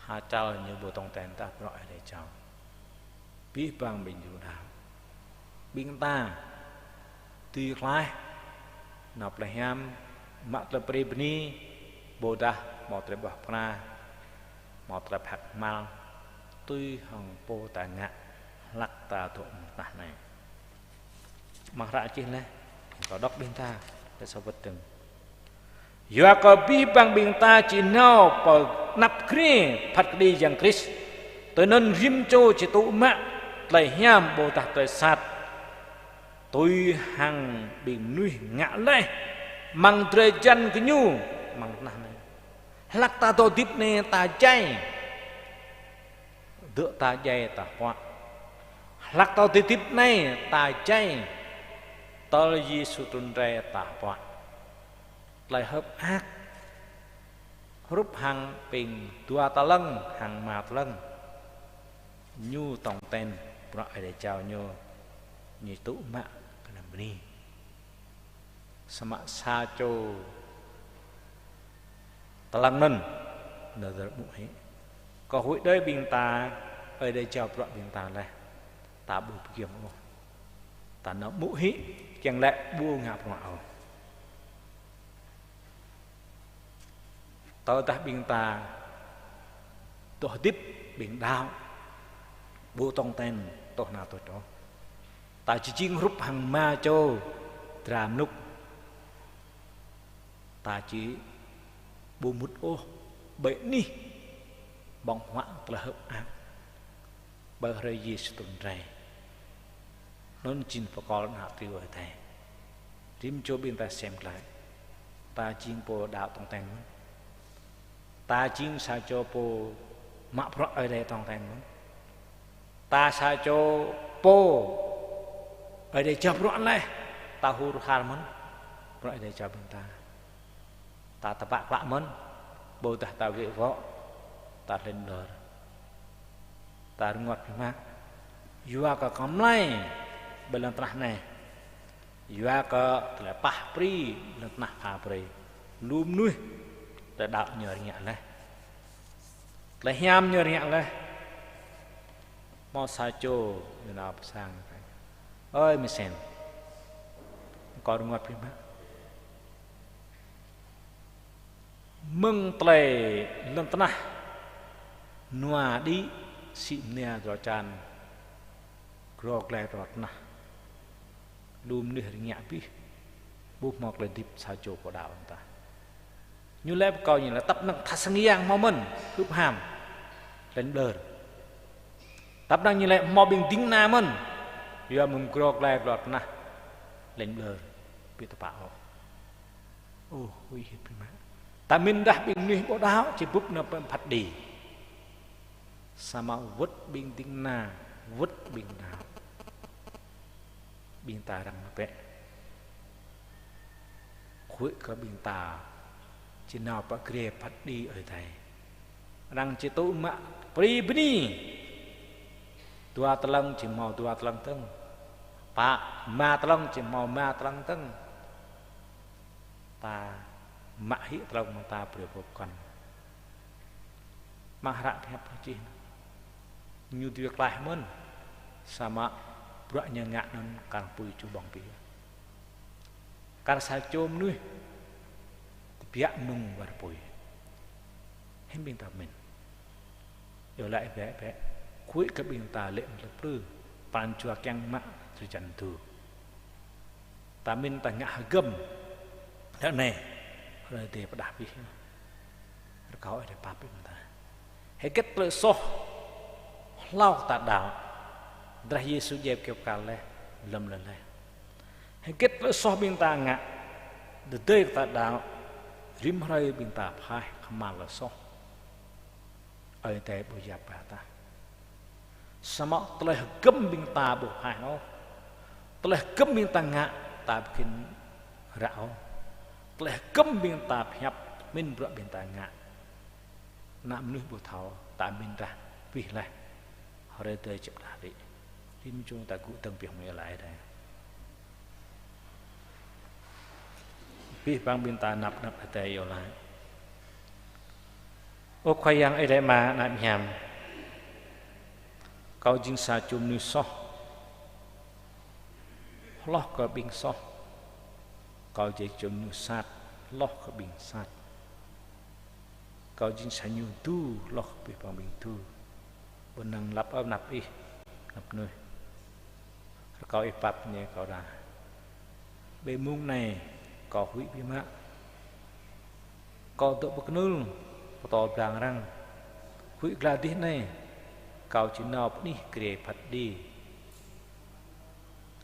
Hơčăl ñu ƀu tong ten tah bruă Ơi Adai jao. Abih bang ƀing Yuđa. Ƀing ta dưi klaih nao plơi hiam, mă tơlơi brơi bơni, ƀôdah hmâo tơlơi ƀuah pơkra, hmâo tơlơi phat kơhmal, tui hăng pô ta ngă hlăk ta dŏ mơ̆ng tơnah anai. Amăng hră čih laih, kâo đŏk ƀing ta, tơlơi sa wơ̆t dơ̆ng. Yua kơ abih bang ƀing ta či nao pơ anăp grê phat kơđi Yang Krist. Tui anŭn rĭm čô či tŭ mă tơlơi hiam ƀôdah tơlơi sat tui hăng ƀing mơnuih ngă laih amăng drơi jan gơñu amăng tơnah anai. Hlăk ta dŏ hơdip anai ta djai. Dŏ ta djai ta puă. Hlăk ta dŏ hơdip anai ta djai. Tơl Yêsu trŭn rai ta puă. Tơlơi hơ̆k mơak hrup hăng ƀing dua talăng hăng rơma talăng. Ñu tong ten bruă Ơi Adai jao ñu, ñu tŭ mă kơnăm bơni. Samơ̆ sa čô talăng anŭn, nơdơr ƀu hĭ. Kơ huĭ đơi ƀing ta, Ơi Adai jao bruă ƀing ta laih, ta ƀu pơgiŏng ôh. Ta nao ƀu hĭ, kiăng laĭ ƀu ngă bruă ôh. Tơdah ƀing ta Tơl hơdip ƀing đaŏ, ƀu tong ten tŏh nao tŏh čô. Ta či jing hrup hăng ma čô dra mơnŭk. Ta či ƀu mŭt ôh ƀơi anih ƀơ̆ng huă tơlơi hơ̆k mơak, ƀơi hrơi Yêsu trŭn rai. Anŭn jing pơkŏl ană triu Ơi Adai. Rĭm čô ƀing ta sem glaĭ. Ta jing pô đaŏ tong ten mơ̆n. Ta jing sa čô pô mă bruă Ơi Adai tong ten mơ̆n. Ta sa čô pô Ơi Adai jao bruă laih. Ta hur har mơ̆n bruă Ơi Adai jao ƀing ta. Ta tơpă klă mơ̆n, ƀôdah ta wĕ wŏ, ta hlĕn ƀlơr. Ta rơngot biă mă. Yua kơ kơmlai ƀơi lŏn tơnah anai. Yua kơ tơlơi pah pri ƀơi lŏn tơnah pha brơi. Lu mơnuih tơlơi đaŏ ñu rơngiă laih. Tơlơi hiam ñu rơngiă laih. Hmâo sa čô ñu nao pơ sang. Ơi, mơsĕn. Kâo rơngot biă mă. Mơ̆ng tơlơi lŏn tơnah nua đĭ, sĭ mơnia drơi čan, grŏ glai drơi tơnah. Lu mơnuih rơngiă abih, ƀu hmâo tơlơi hơdip sa čô pô đaŏ ƀing ta. Ñu laĭ pơ kâo, ñu laĭ tăp năng tha sang yang hmâo mơ̆n, hưp ham, hlĕn ƀlơr. Tăp năng ñu laĭ hmâo ƀing ding kơna mơ̆n, yua mơ̆ng grŏ glai drơi tơnah, hlĕn ƀlơr, ƀu tơpă ôh. Ơ, huĭ hiam biă mă. Ta mĭn dah ƀing mơnuih ƀu đaŏ či bưp nao pơ phat kơđi. Samơ̆ wơ̆t ƀing ding kơna, wơ̆t ƀing đaŏ, ƀing ta răng bĕ. Huĭ kơ ƀing ta či nao pơ grê phat kơđi Ơi Adai. Arăng či tŭ mă pri bơni. Dua tơlơ̆ng či hmâo dua tơlơ̆ng dơ̆ng. Pă, rơma tơlơ̆ng či hmâo rơma tơlơ̆ng dơ̆ng. Ta mă hĭ tơlơ̆ng mơ̆ng ta brơi pơkŏn. Mă hră pơhiăp čih. Ñu dưi klaih mơ̆n. Samơ̆ bruă ñu ngă anŭn kar pui čuh ƀơ̆ng biă. Kar sa čô mơnuih tơbiă mơ̆ng war pui. Hiư̆m ƀing ta mĭn. Yua laĭ bĕ bĕ. Huĭ kơ ƀing ta lĕ mơlĕ plư. Pran jua kiăng mă drơi jan tŭ. Ta mĭn ta ngă hơgơ̆m. Ră anai, hrơi Adai pơdah abih. Rơkâo Ơi Adai pap ƀing ta. Hơget tơlơi soh hlâo ta đaŏ. Drah Yêsu djai kơyâo bơkal laih, lơ̆m lơ̆n laih. Hơget tơlơi soh ƀing ta ngă, tơdơi ta đaŏ, rĭm hrơi ƀing ta phaih kơhma̱l tơlơi soh. Ơi Adai ƀu yap brơi ta. Samơ̆ tơlơi hơgơ̆m ƀing ta ƀu phaih ôh. Tơlơi hơgơ̆m ƀing ta ngă ta ƀu khĭn ră ôh. Tơlơi hơgơ̆m ƀing ta pơhiăp, mĭn bruă ƀing ta ngă. Ană mơnuih ƀu thâo, ta mĭn rah abih laih. Hrơi Adai či pơdah đĭ. Rĭm čô ta gŭ dơ̆ng pioh mơ̆ng Ơi Adai. Abih bang ƀing ta năp năp Ơi Adai iâu laĭ. Ơ Khua Yang Ơi Adai Ama ană hiam. Kâo jing sa čô mơnuih soh. Hloh kơ ƀing soh. Kâo jing čô mơnuih sat. Hloh kơ ƀing sat. Kâo jing sa ñu du. Hloh kơ abih bang ƀing du. Ƀu năng lăp ôh năp Ih, năp mơnuih. Rơkâo Ih pap ñe kâo đa. Ƀơi mông anai kâo huĭ biă mă. Kâo dŏ pơ kơnưl, pơtô blang arăng. Huĭ glaĭ dih anai, kâo či nao pơ anih grê phat kơđi.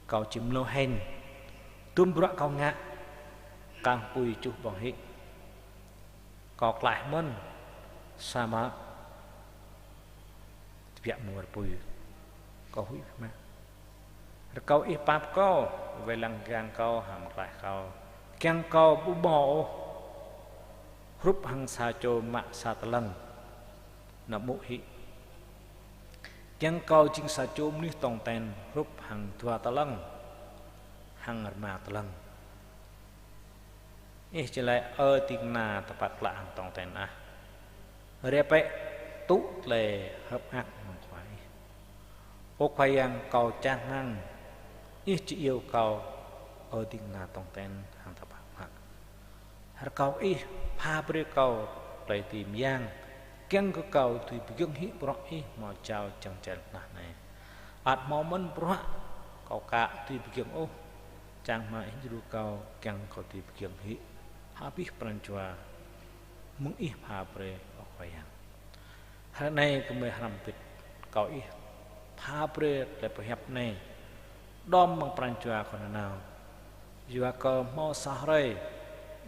Kâo či mlâo hên. Dŭm bruă kâo ngă, kar pui čuh ƀơ̆ng hĭ. Kâo klaih mơ̆n, samơ̆ tơbiă mơ̆ng war pui. Kâo huĭ biă mă. Rơkâo Ih pap kâo, wai lăng gang kâo hăng klaih kâo. Kiăng kâo ƀu ƀâo ôh. Hrup hăng sa čô mă sa tơlơ̆ng. Nao ƀuh hĭ. Kiăng kâo jing sa čô mơnuih tong ten hrup hăng dua tơlơ̆ng. Hăng rơma tơlơ̆ng. Ih či laĭ ơ ding kơna tơpă klă hăng tong ten ah. Rai bĕ tŭ tơlơi hơ̆k mơak mơ̆ng Khua ih. Ơ Khua Yang, kâo čang rơmang Ih či iâu kâo ơ ding kơna tong ten hăng tơpă klă. Rơkâo Ih pha brơi kâo tơlơi dưi mơyang, Kiăng kơ kâo dưi pơgiŏng hĭ bruă ih hmâo jao jăng jai lŏn tơnah anai. Ăt hmâo mơ̆n bruă kâo ka dưi pơgiŏng ôh, čang hmua ih djru kâo kiăng kâo dưi pơgiŏng hĭ hơbĭt pran jua mơ̆ng ih pha brơi, ơ Khua Yang. Hrơi anai gơmơi hrăm hơbĭt, kâo ih pha brơi tơlơi pơhiăp anai, đom amăng pran jua kâo nanao. Yua kơ hmâo sa hrơi,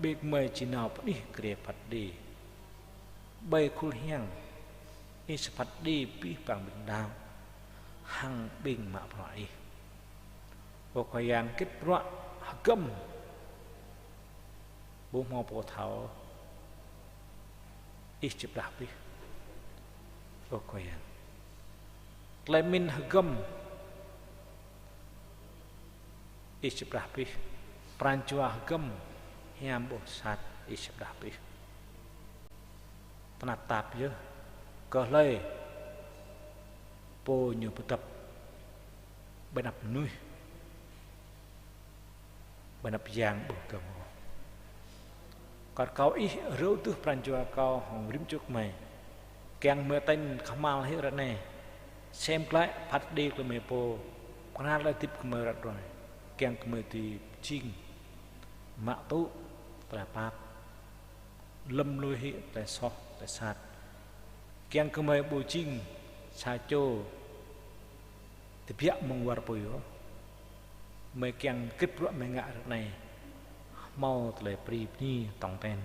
ƀing gơmơi či nao pơ anih grê phat kơđi. Ƀơi khul hiam, ih či phat kơđi abih bang ƀing đaŏ, hăng ƀing mă bruă ih. Ơ Khua Yang, hơget bruă hơgŏm ƀu hmâo pô thâo, ih či pơdah abih, ơ Khua Yang. Tơlơi pơmĭn hơgŏm ih či pơdah abih, pran jua hơgŏm hiam ƀô̆ sat ih či pơdah abih. Tơnap tap yơh, kơ hlơi pô ñu pơdŏp ƀơi anăp mơnuih, ƀơi anăp yang ƀu hơgŏm ôh. Kar kâo ih rơtuh pran jua kâo hăng rĭm čô gơmơi, kiăng gơmơi tañ kơhma̱l hĭ ră anai, sem glaĭ phat kơđi kơ gơmơi pô, pơkra tơlơi hơdip gơmơi ră ruai, kiăng gơmơi dưi jing mă tŭ tơlơi pap, lơ̆m lui hĭ tơlơi soh, tơlơi sat. Kiăng kơ gơmơi ƀu jing sa čô tơbiă mơ̆ng war apui ôh. Gơmơi kiăng hơget bruă gơmơi ngă ră anai hmâo tơlơi brơi bơni tong ten.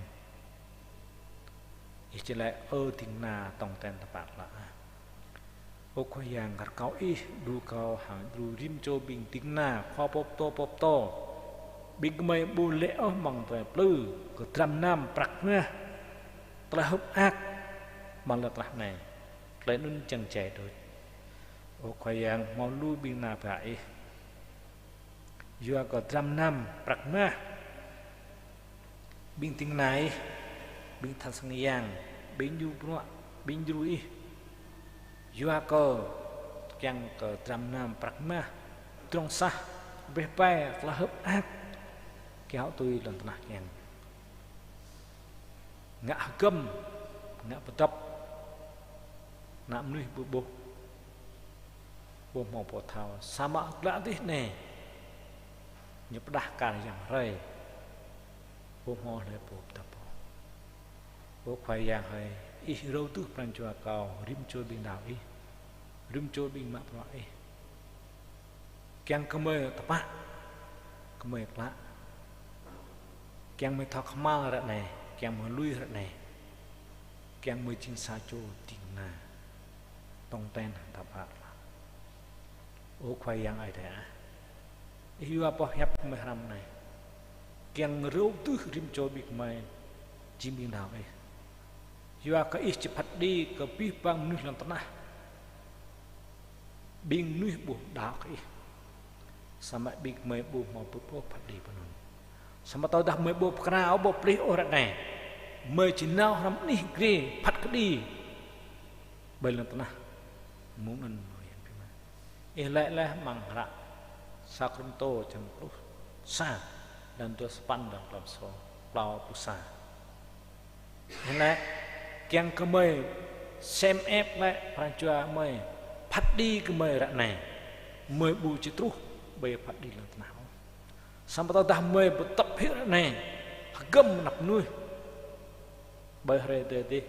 Ih či laĭ: Ơ ding kơna tong ten tơpă klă ah. Ơ Khua Yang, kar kâo ih djru kâo hăng djru rĭm čô ƀing ding kơna, khua pô pơtô, pô pơtô. Ƀing gơmơi ƀu lê̆ ôh amăng tơlơi plư kơ dram nam prăk mah, tơlơi hơ̆k mơak amăng lŏn tơnah anai, tơlơi anŭn jăng jai đôč. Ơ Khua Yang, hmâo lu ƀing kơna biă ih. Yua kơ dram nam prăk mah, ƀing ding kơna ih, ƀing tha sang yang, ƀing djru bruă, ƀing djru ih. Yua kơ kiăng kơ dram nam prăk mah, pơdrŏng sah, rơbeh ƀai, tơlơi hơ̆k mơak, kiaŏ tui lŏn tơnah kiăng. Ngă hơgŏm, ngă pơdŏp, ană mơnuih ƀu ƀuh, ƀu hmâo pô thâo, samơ̆ glăi dih anai, ñu pơdah kar yang hrơi, ƀu hmâo hlơi pô pơdŏp ôh. Ơ Khua Yang hơi, ih rơtuh pran jua kâo, rĭm čô ƀing đaŏ ih, rĭm čô ƀing mă bruă ih. Kiăng kơ gơmơi tơpă, gơmơi klă. Kiăng gơmơi thâo kơhma̱l ră anai, kiăng gơmơi lui ră anai. Kiăng gơmơi jing sa čô ding kơna tong ten hăng tơpă klă. Ơ Khua Yang Ơi Adai ah. Ih yua boh hiăp gơmơi hrăm anai, kiăng rơtuh rĭm čô ƀing gơmơi jing ƀing đaŏ ih. Yua kơ ih či phat kơđi kơ abih bang mơnuih lŏn tơnah. Ƀing mơnuih ƀu đaŏ kơ ih. Samơ̆ ƀing gơmơi ƀu hmâo pơpŭ phat kơđi pơ anŭn. Samơ̆ tơdah gơmơi ƀu pơkra ôh, ƀu plih ôh ră anai, gơmơi či nao hrŏm anih grê phat kơđi ƀơi lŏn tơnah. Mơ̆ng anŭn mơ̆ yang ƀing mơ̆. Ih laĭ laih amăng hră sa Kôrintô črăn pluh sa, dan dua sapăn dan klâo pluh sa. Ih laĭ kiăng kơ gơmơi sem ĕp glaĭ pran jua gơmơi, phat kơđi gơmơi ră anai, gơmơi ƀu či truh ƀơi phat kơđi lŏn tơnah ôh. Samơ̆ tơdah gơmơi pơdŏp hĭ ră anai, hơgŏm anăp mơnuih, ƀơi hrơi tơdơi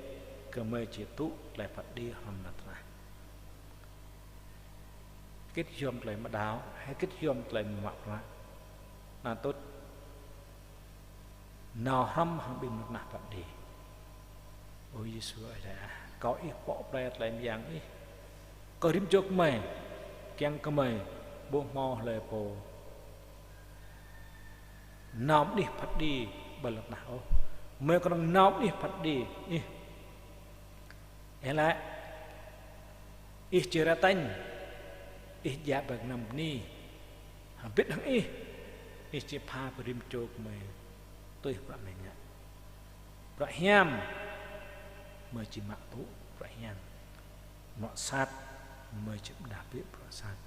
gơmơi či tŭ tơlơi phat kơđi hrŏm lŏn tơnah. Hơget yom tơlơi mơdao, hơget yom tơlơi mơak mơak. Anŭn tŭ nao hrŏm hăng ƀing mơnuih phat kơđi. Ơ Yêsu Ơi Adai ah, kâo ih pŏk plơi tơlơi mơyang ih kơ rĭm čô gơmơi, kiăng kơ gơmơi ƀu hmâo hlơi pô nao anih phat kơđi ƀơi lŏn tơnah ôh. Gơmơi kơnơ̆ng nao anih phat kơđi ih. Ih laĭ, ih či rơtañ, ih djă ƀơi gơnam bơni, hơbĭt hăng ih, ih či pha brơi rĭm čô gơmơi tui bruă gơmơi ngă. Bruă hiam, gơmơi či mă tŭ bruă hiam. Bruă sat, gơmơi či pơdah bĕ bruă sat.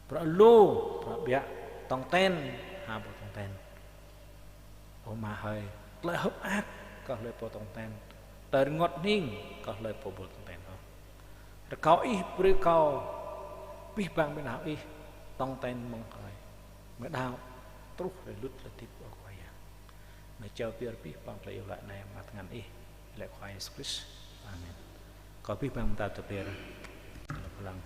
Bruă lu, bruă ƀiă, tong ten, ha ƀu tong ten. Ơ Ama hơi, tơlơi hơ̆k mơak kơ hlơi pô tong ten, Tơl rơngot hning kơ hlơi pô ƀuăl tơnten ôh. Rơkâo Ih brơi kâo abih bang ƀing đaŏ Ih tong ten mơ̆ng hlơi. Mơ̆ đaŏ truh hlơi lŭt hlơi tĭp, ơ Khua Yang. Mơ̆ čao pơyơr abih bang tơlơi iâu laĭ anai mơ̆ng tơngan Ih, laĭ Khua Yêsu Krist. Amen. Kâo abih bang mơta tơpơyơr. Lăng.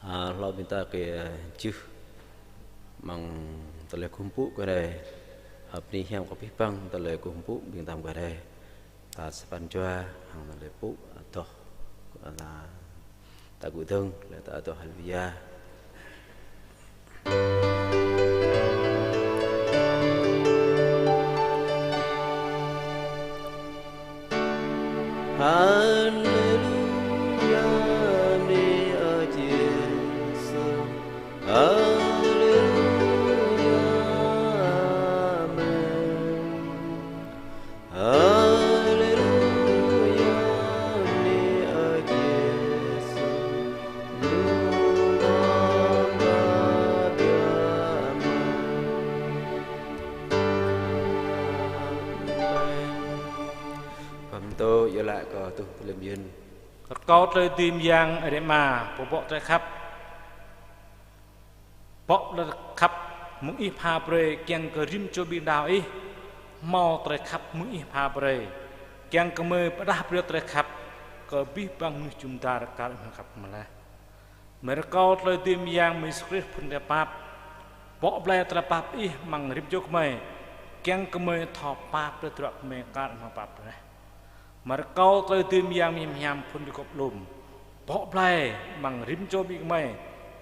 Ơ, hlâo ƀing ta kơ, ơ, čih amăng tơlơi kơkuh pơpŭ kơ Ơi Adai. Ơ, bơni hiam kơ abih bang tơlơi kơkuh pơpŭ ƀing ta mơguah rai. Ta sa păn jua hăng tơlơi pơpŭ, ơ, adoh, ơ, ta, ta gŭ dơ̆ng, laih ta adoh Haleluya. Haleluya, bơni Ơi Yêsu. Haleluya, amen. Haleluya, bơni Ơi Yêsu. Lu dong ba biă mă. Amen. Pơtô iâu laĭ kơ tuh pơlêm yơn. Rơkâo tơlơi dưi mơyang Ơi Adai Ama, pô bŏ tơlơi khăp. Bŏ tơlơi khăp mơ̆ng Ih pha brơi, kiăng kơ rĭm čô ƀing đaŏ Ih hmâo tơlơi khăp mơ̆ng Ih pha brơi. Kiăng kơ gơmơi pơdah brơi tơlơi khăp kơ abih bang mơnuih jum dar kar hmâo khăp mơ̆ laih. Mơ̆ rơkâo tơlơi dưi mơyang mơ̆ng Yêsu Krist phŭn tơlơi pap. Bŏ blai tơlơi pap Ih amăng rĭm čô gơmơi. Kiăng kơ gơmơi thâo pap tơlơi tơdruă gơmơi kar hmâo pap laih. Mơ̆ rơkâo tơlơi dưi mơyang mơhiam hiam phŭn tơlơi gŏp lŏm. Bŏ blai amăng rĭm čô ƀing gơmơi.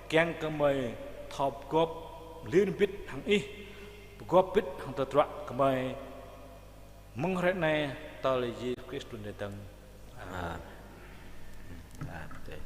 Kiăng kơ gơmơi thâo pơgop lir bit hăng Ih. Pơgop bit hăng tơdruă gơmơi. Mơ̆ng hrơi anai tơl Yêsu Krist trŭn rai dơ̆ng. Amen. Amen.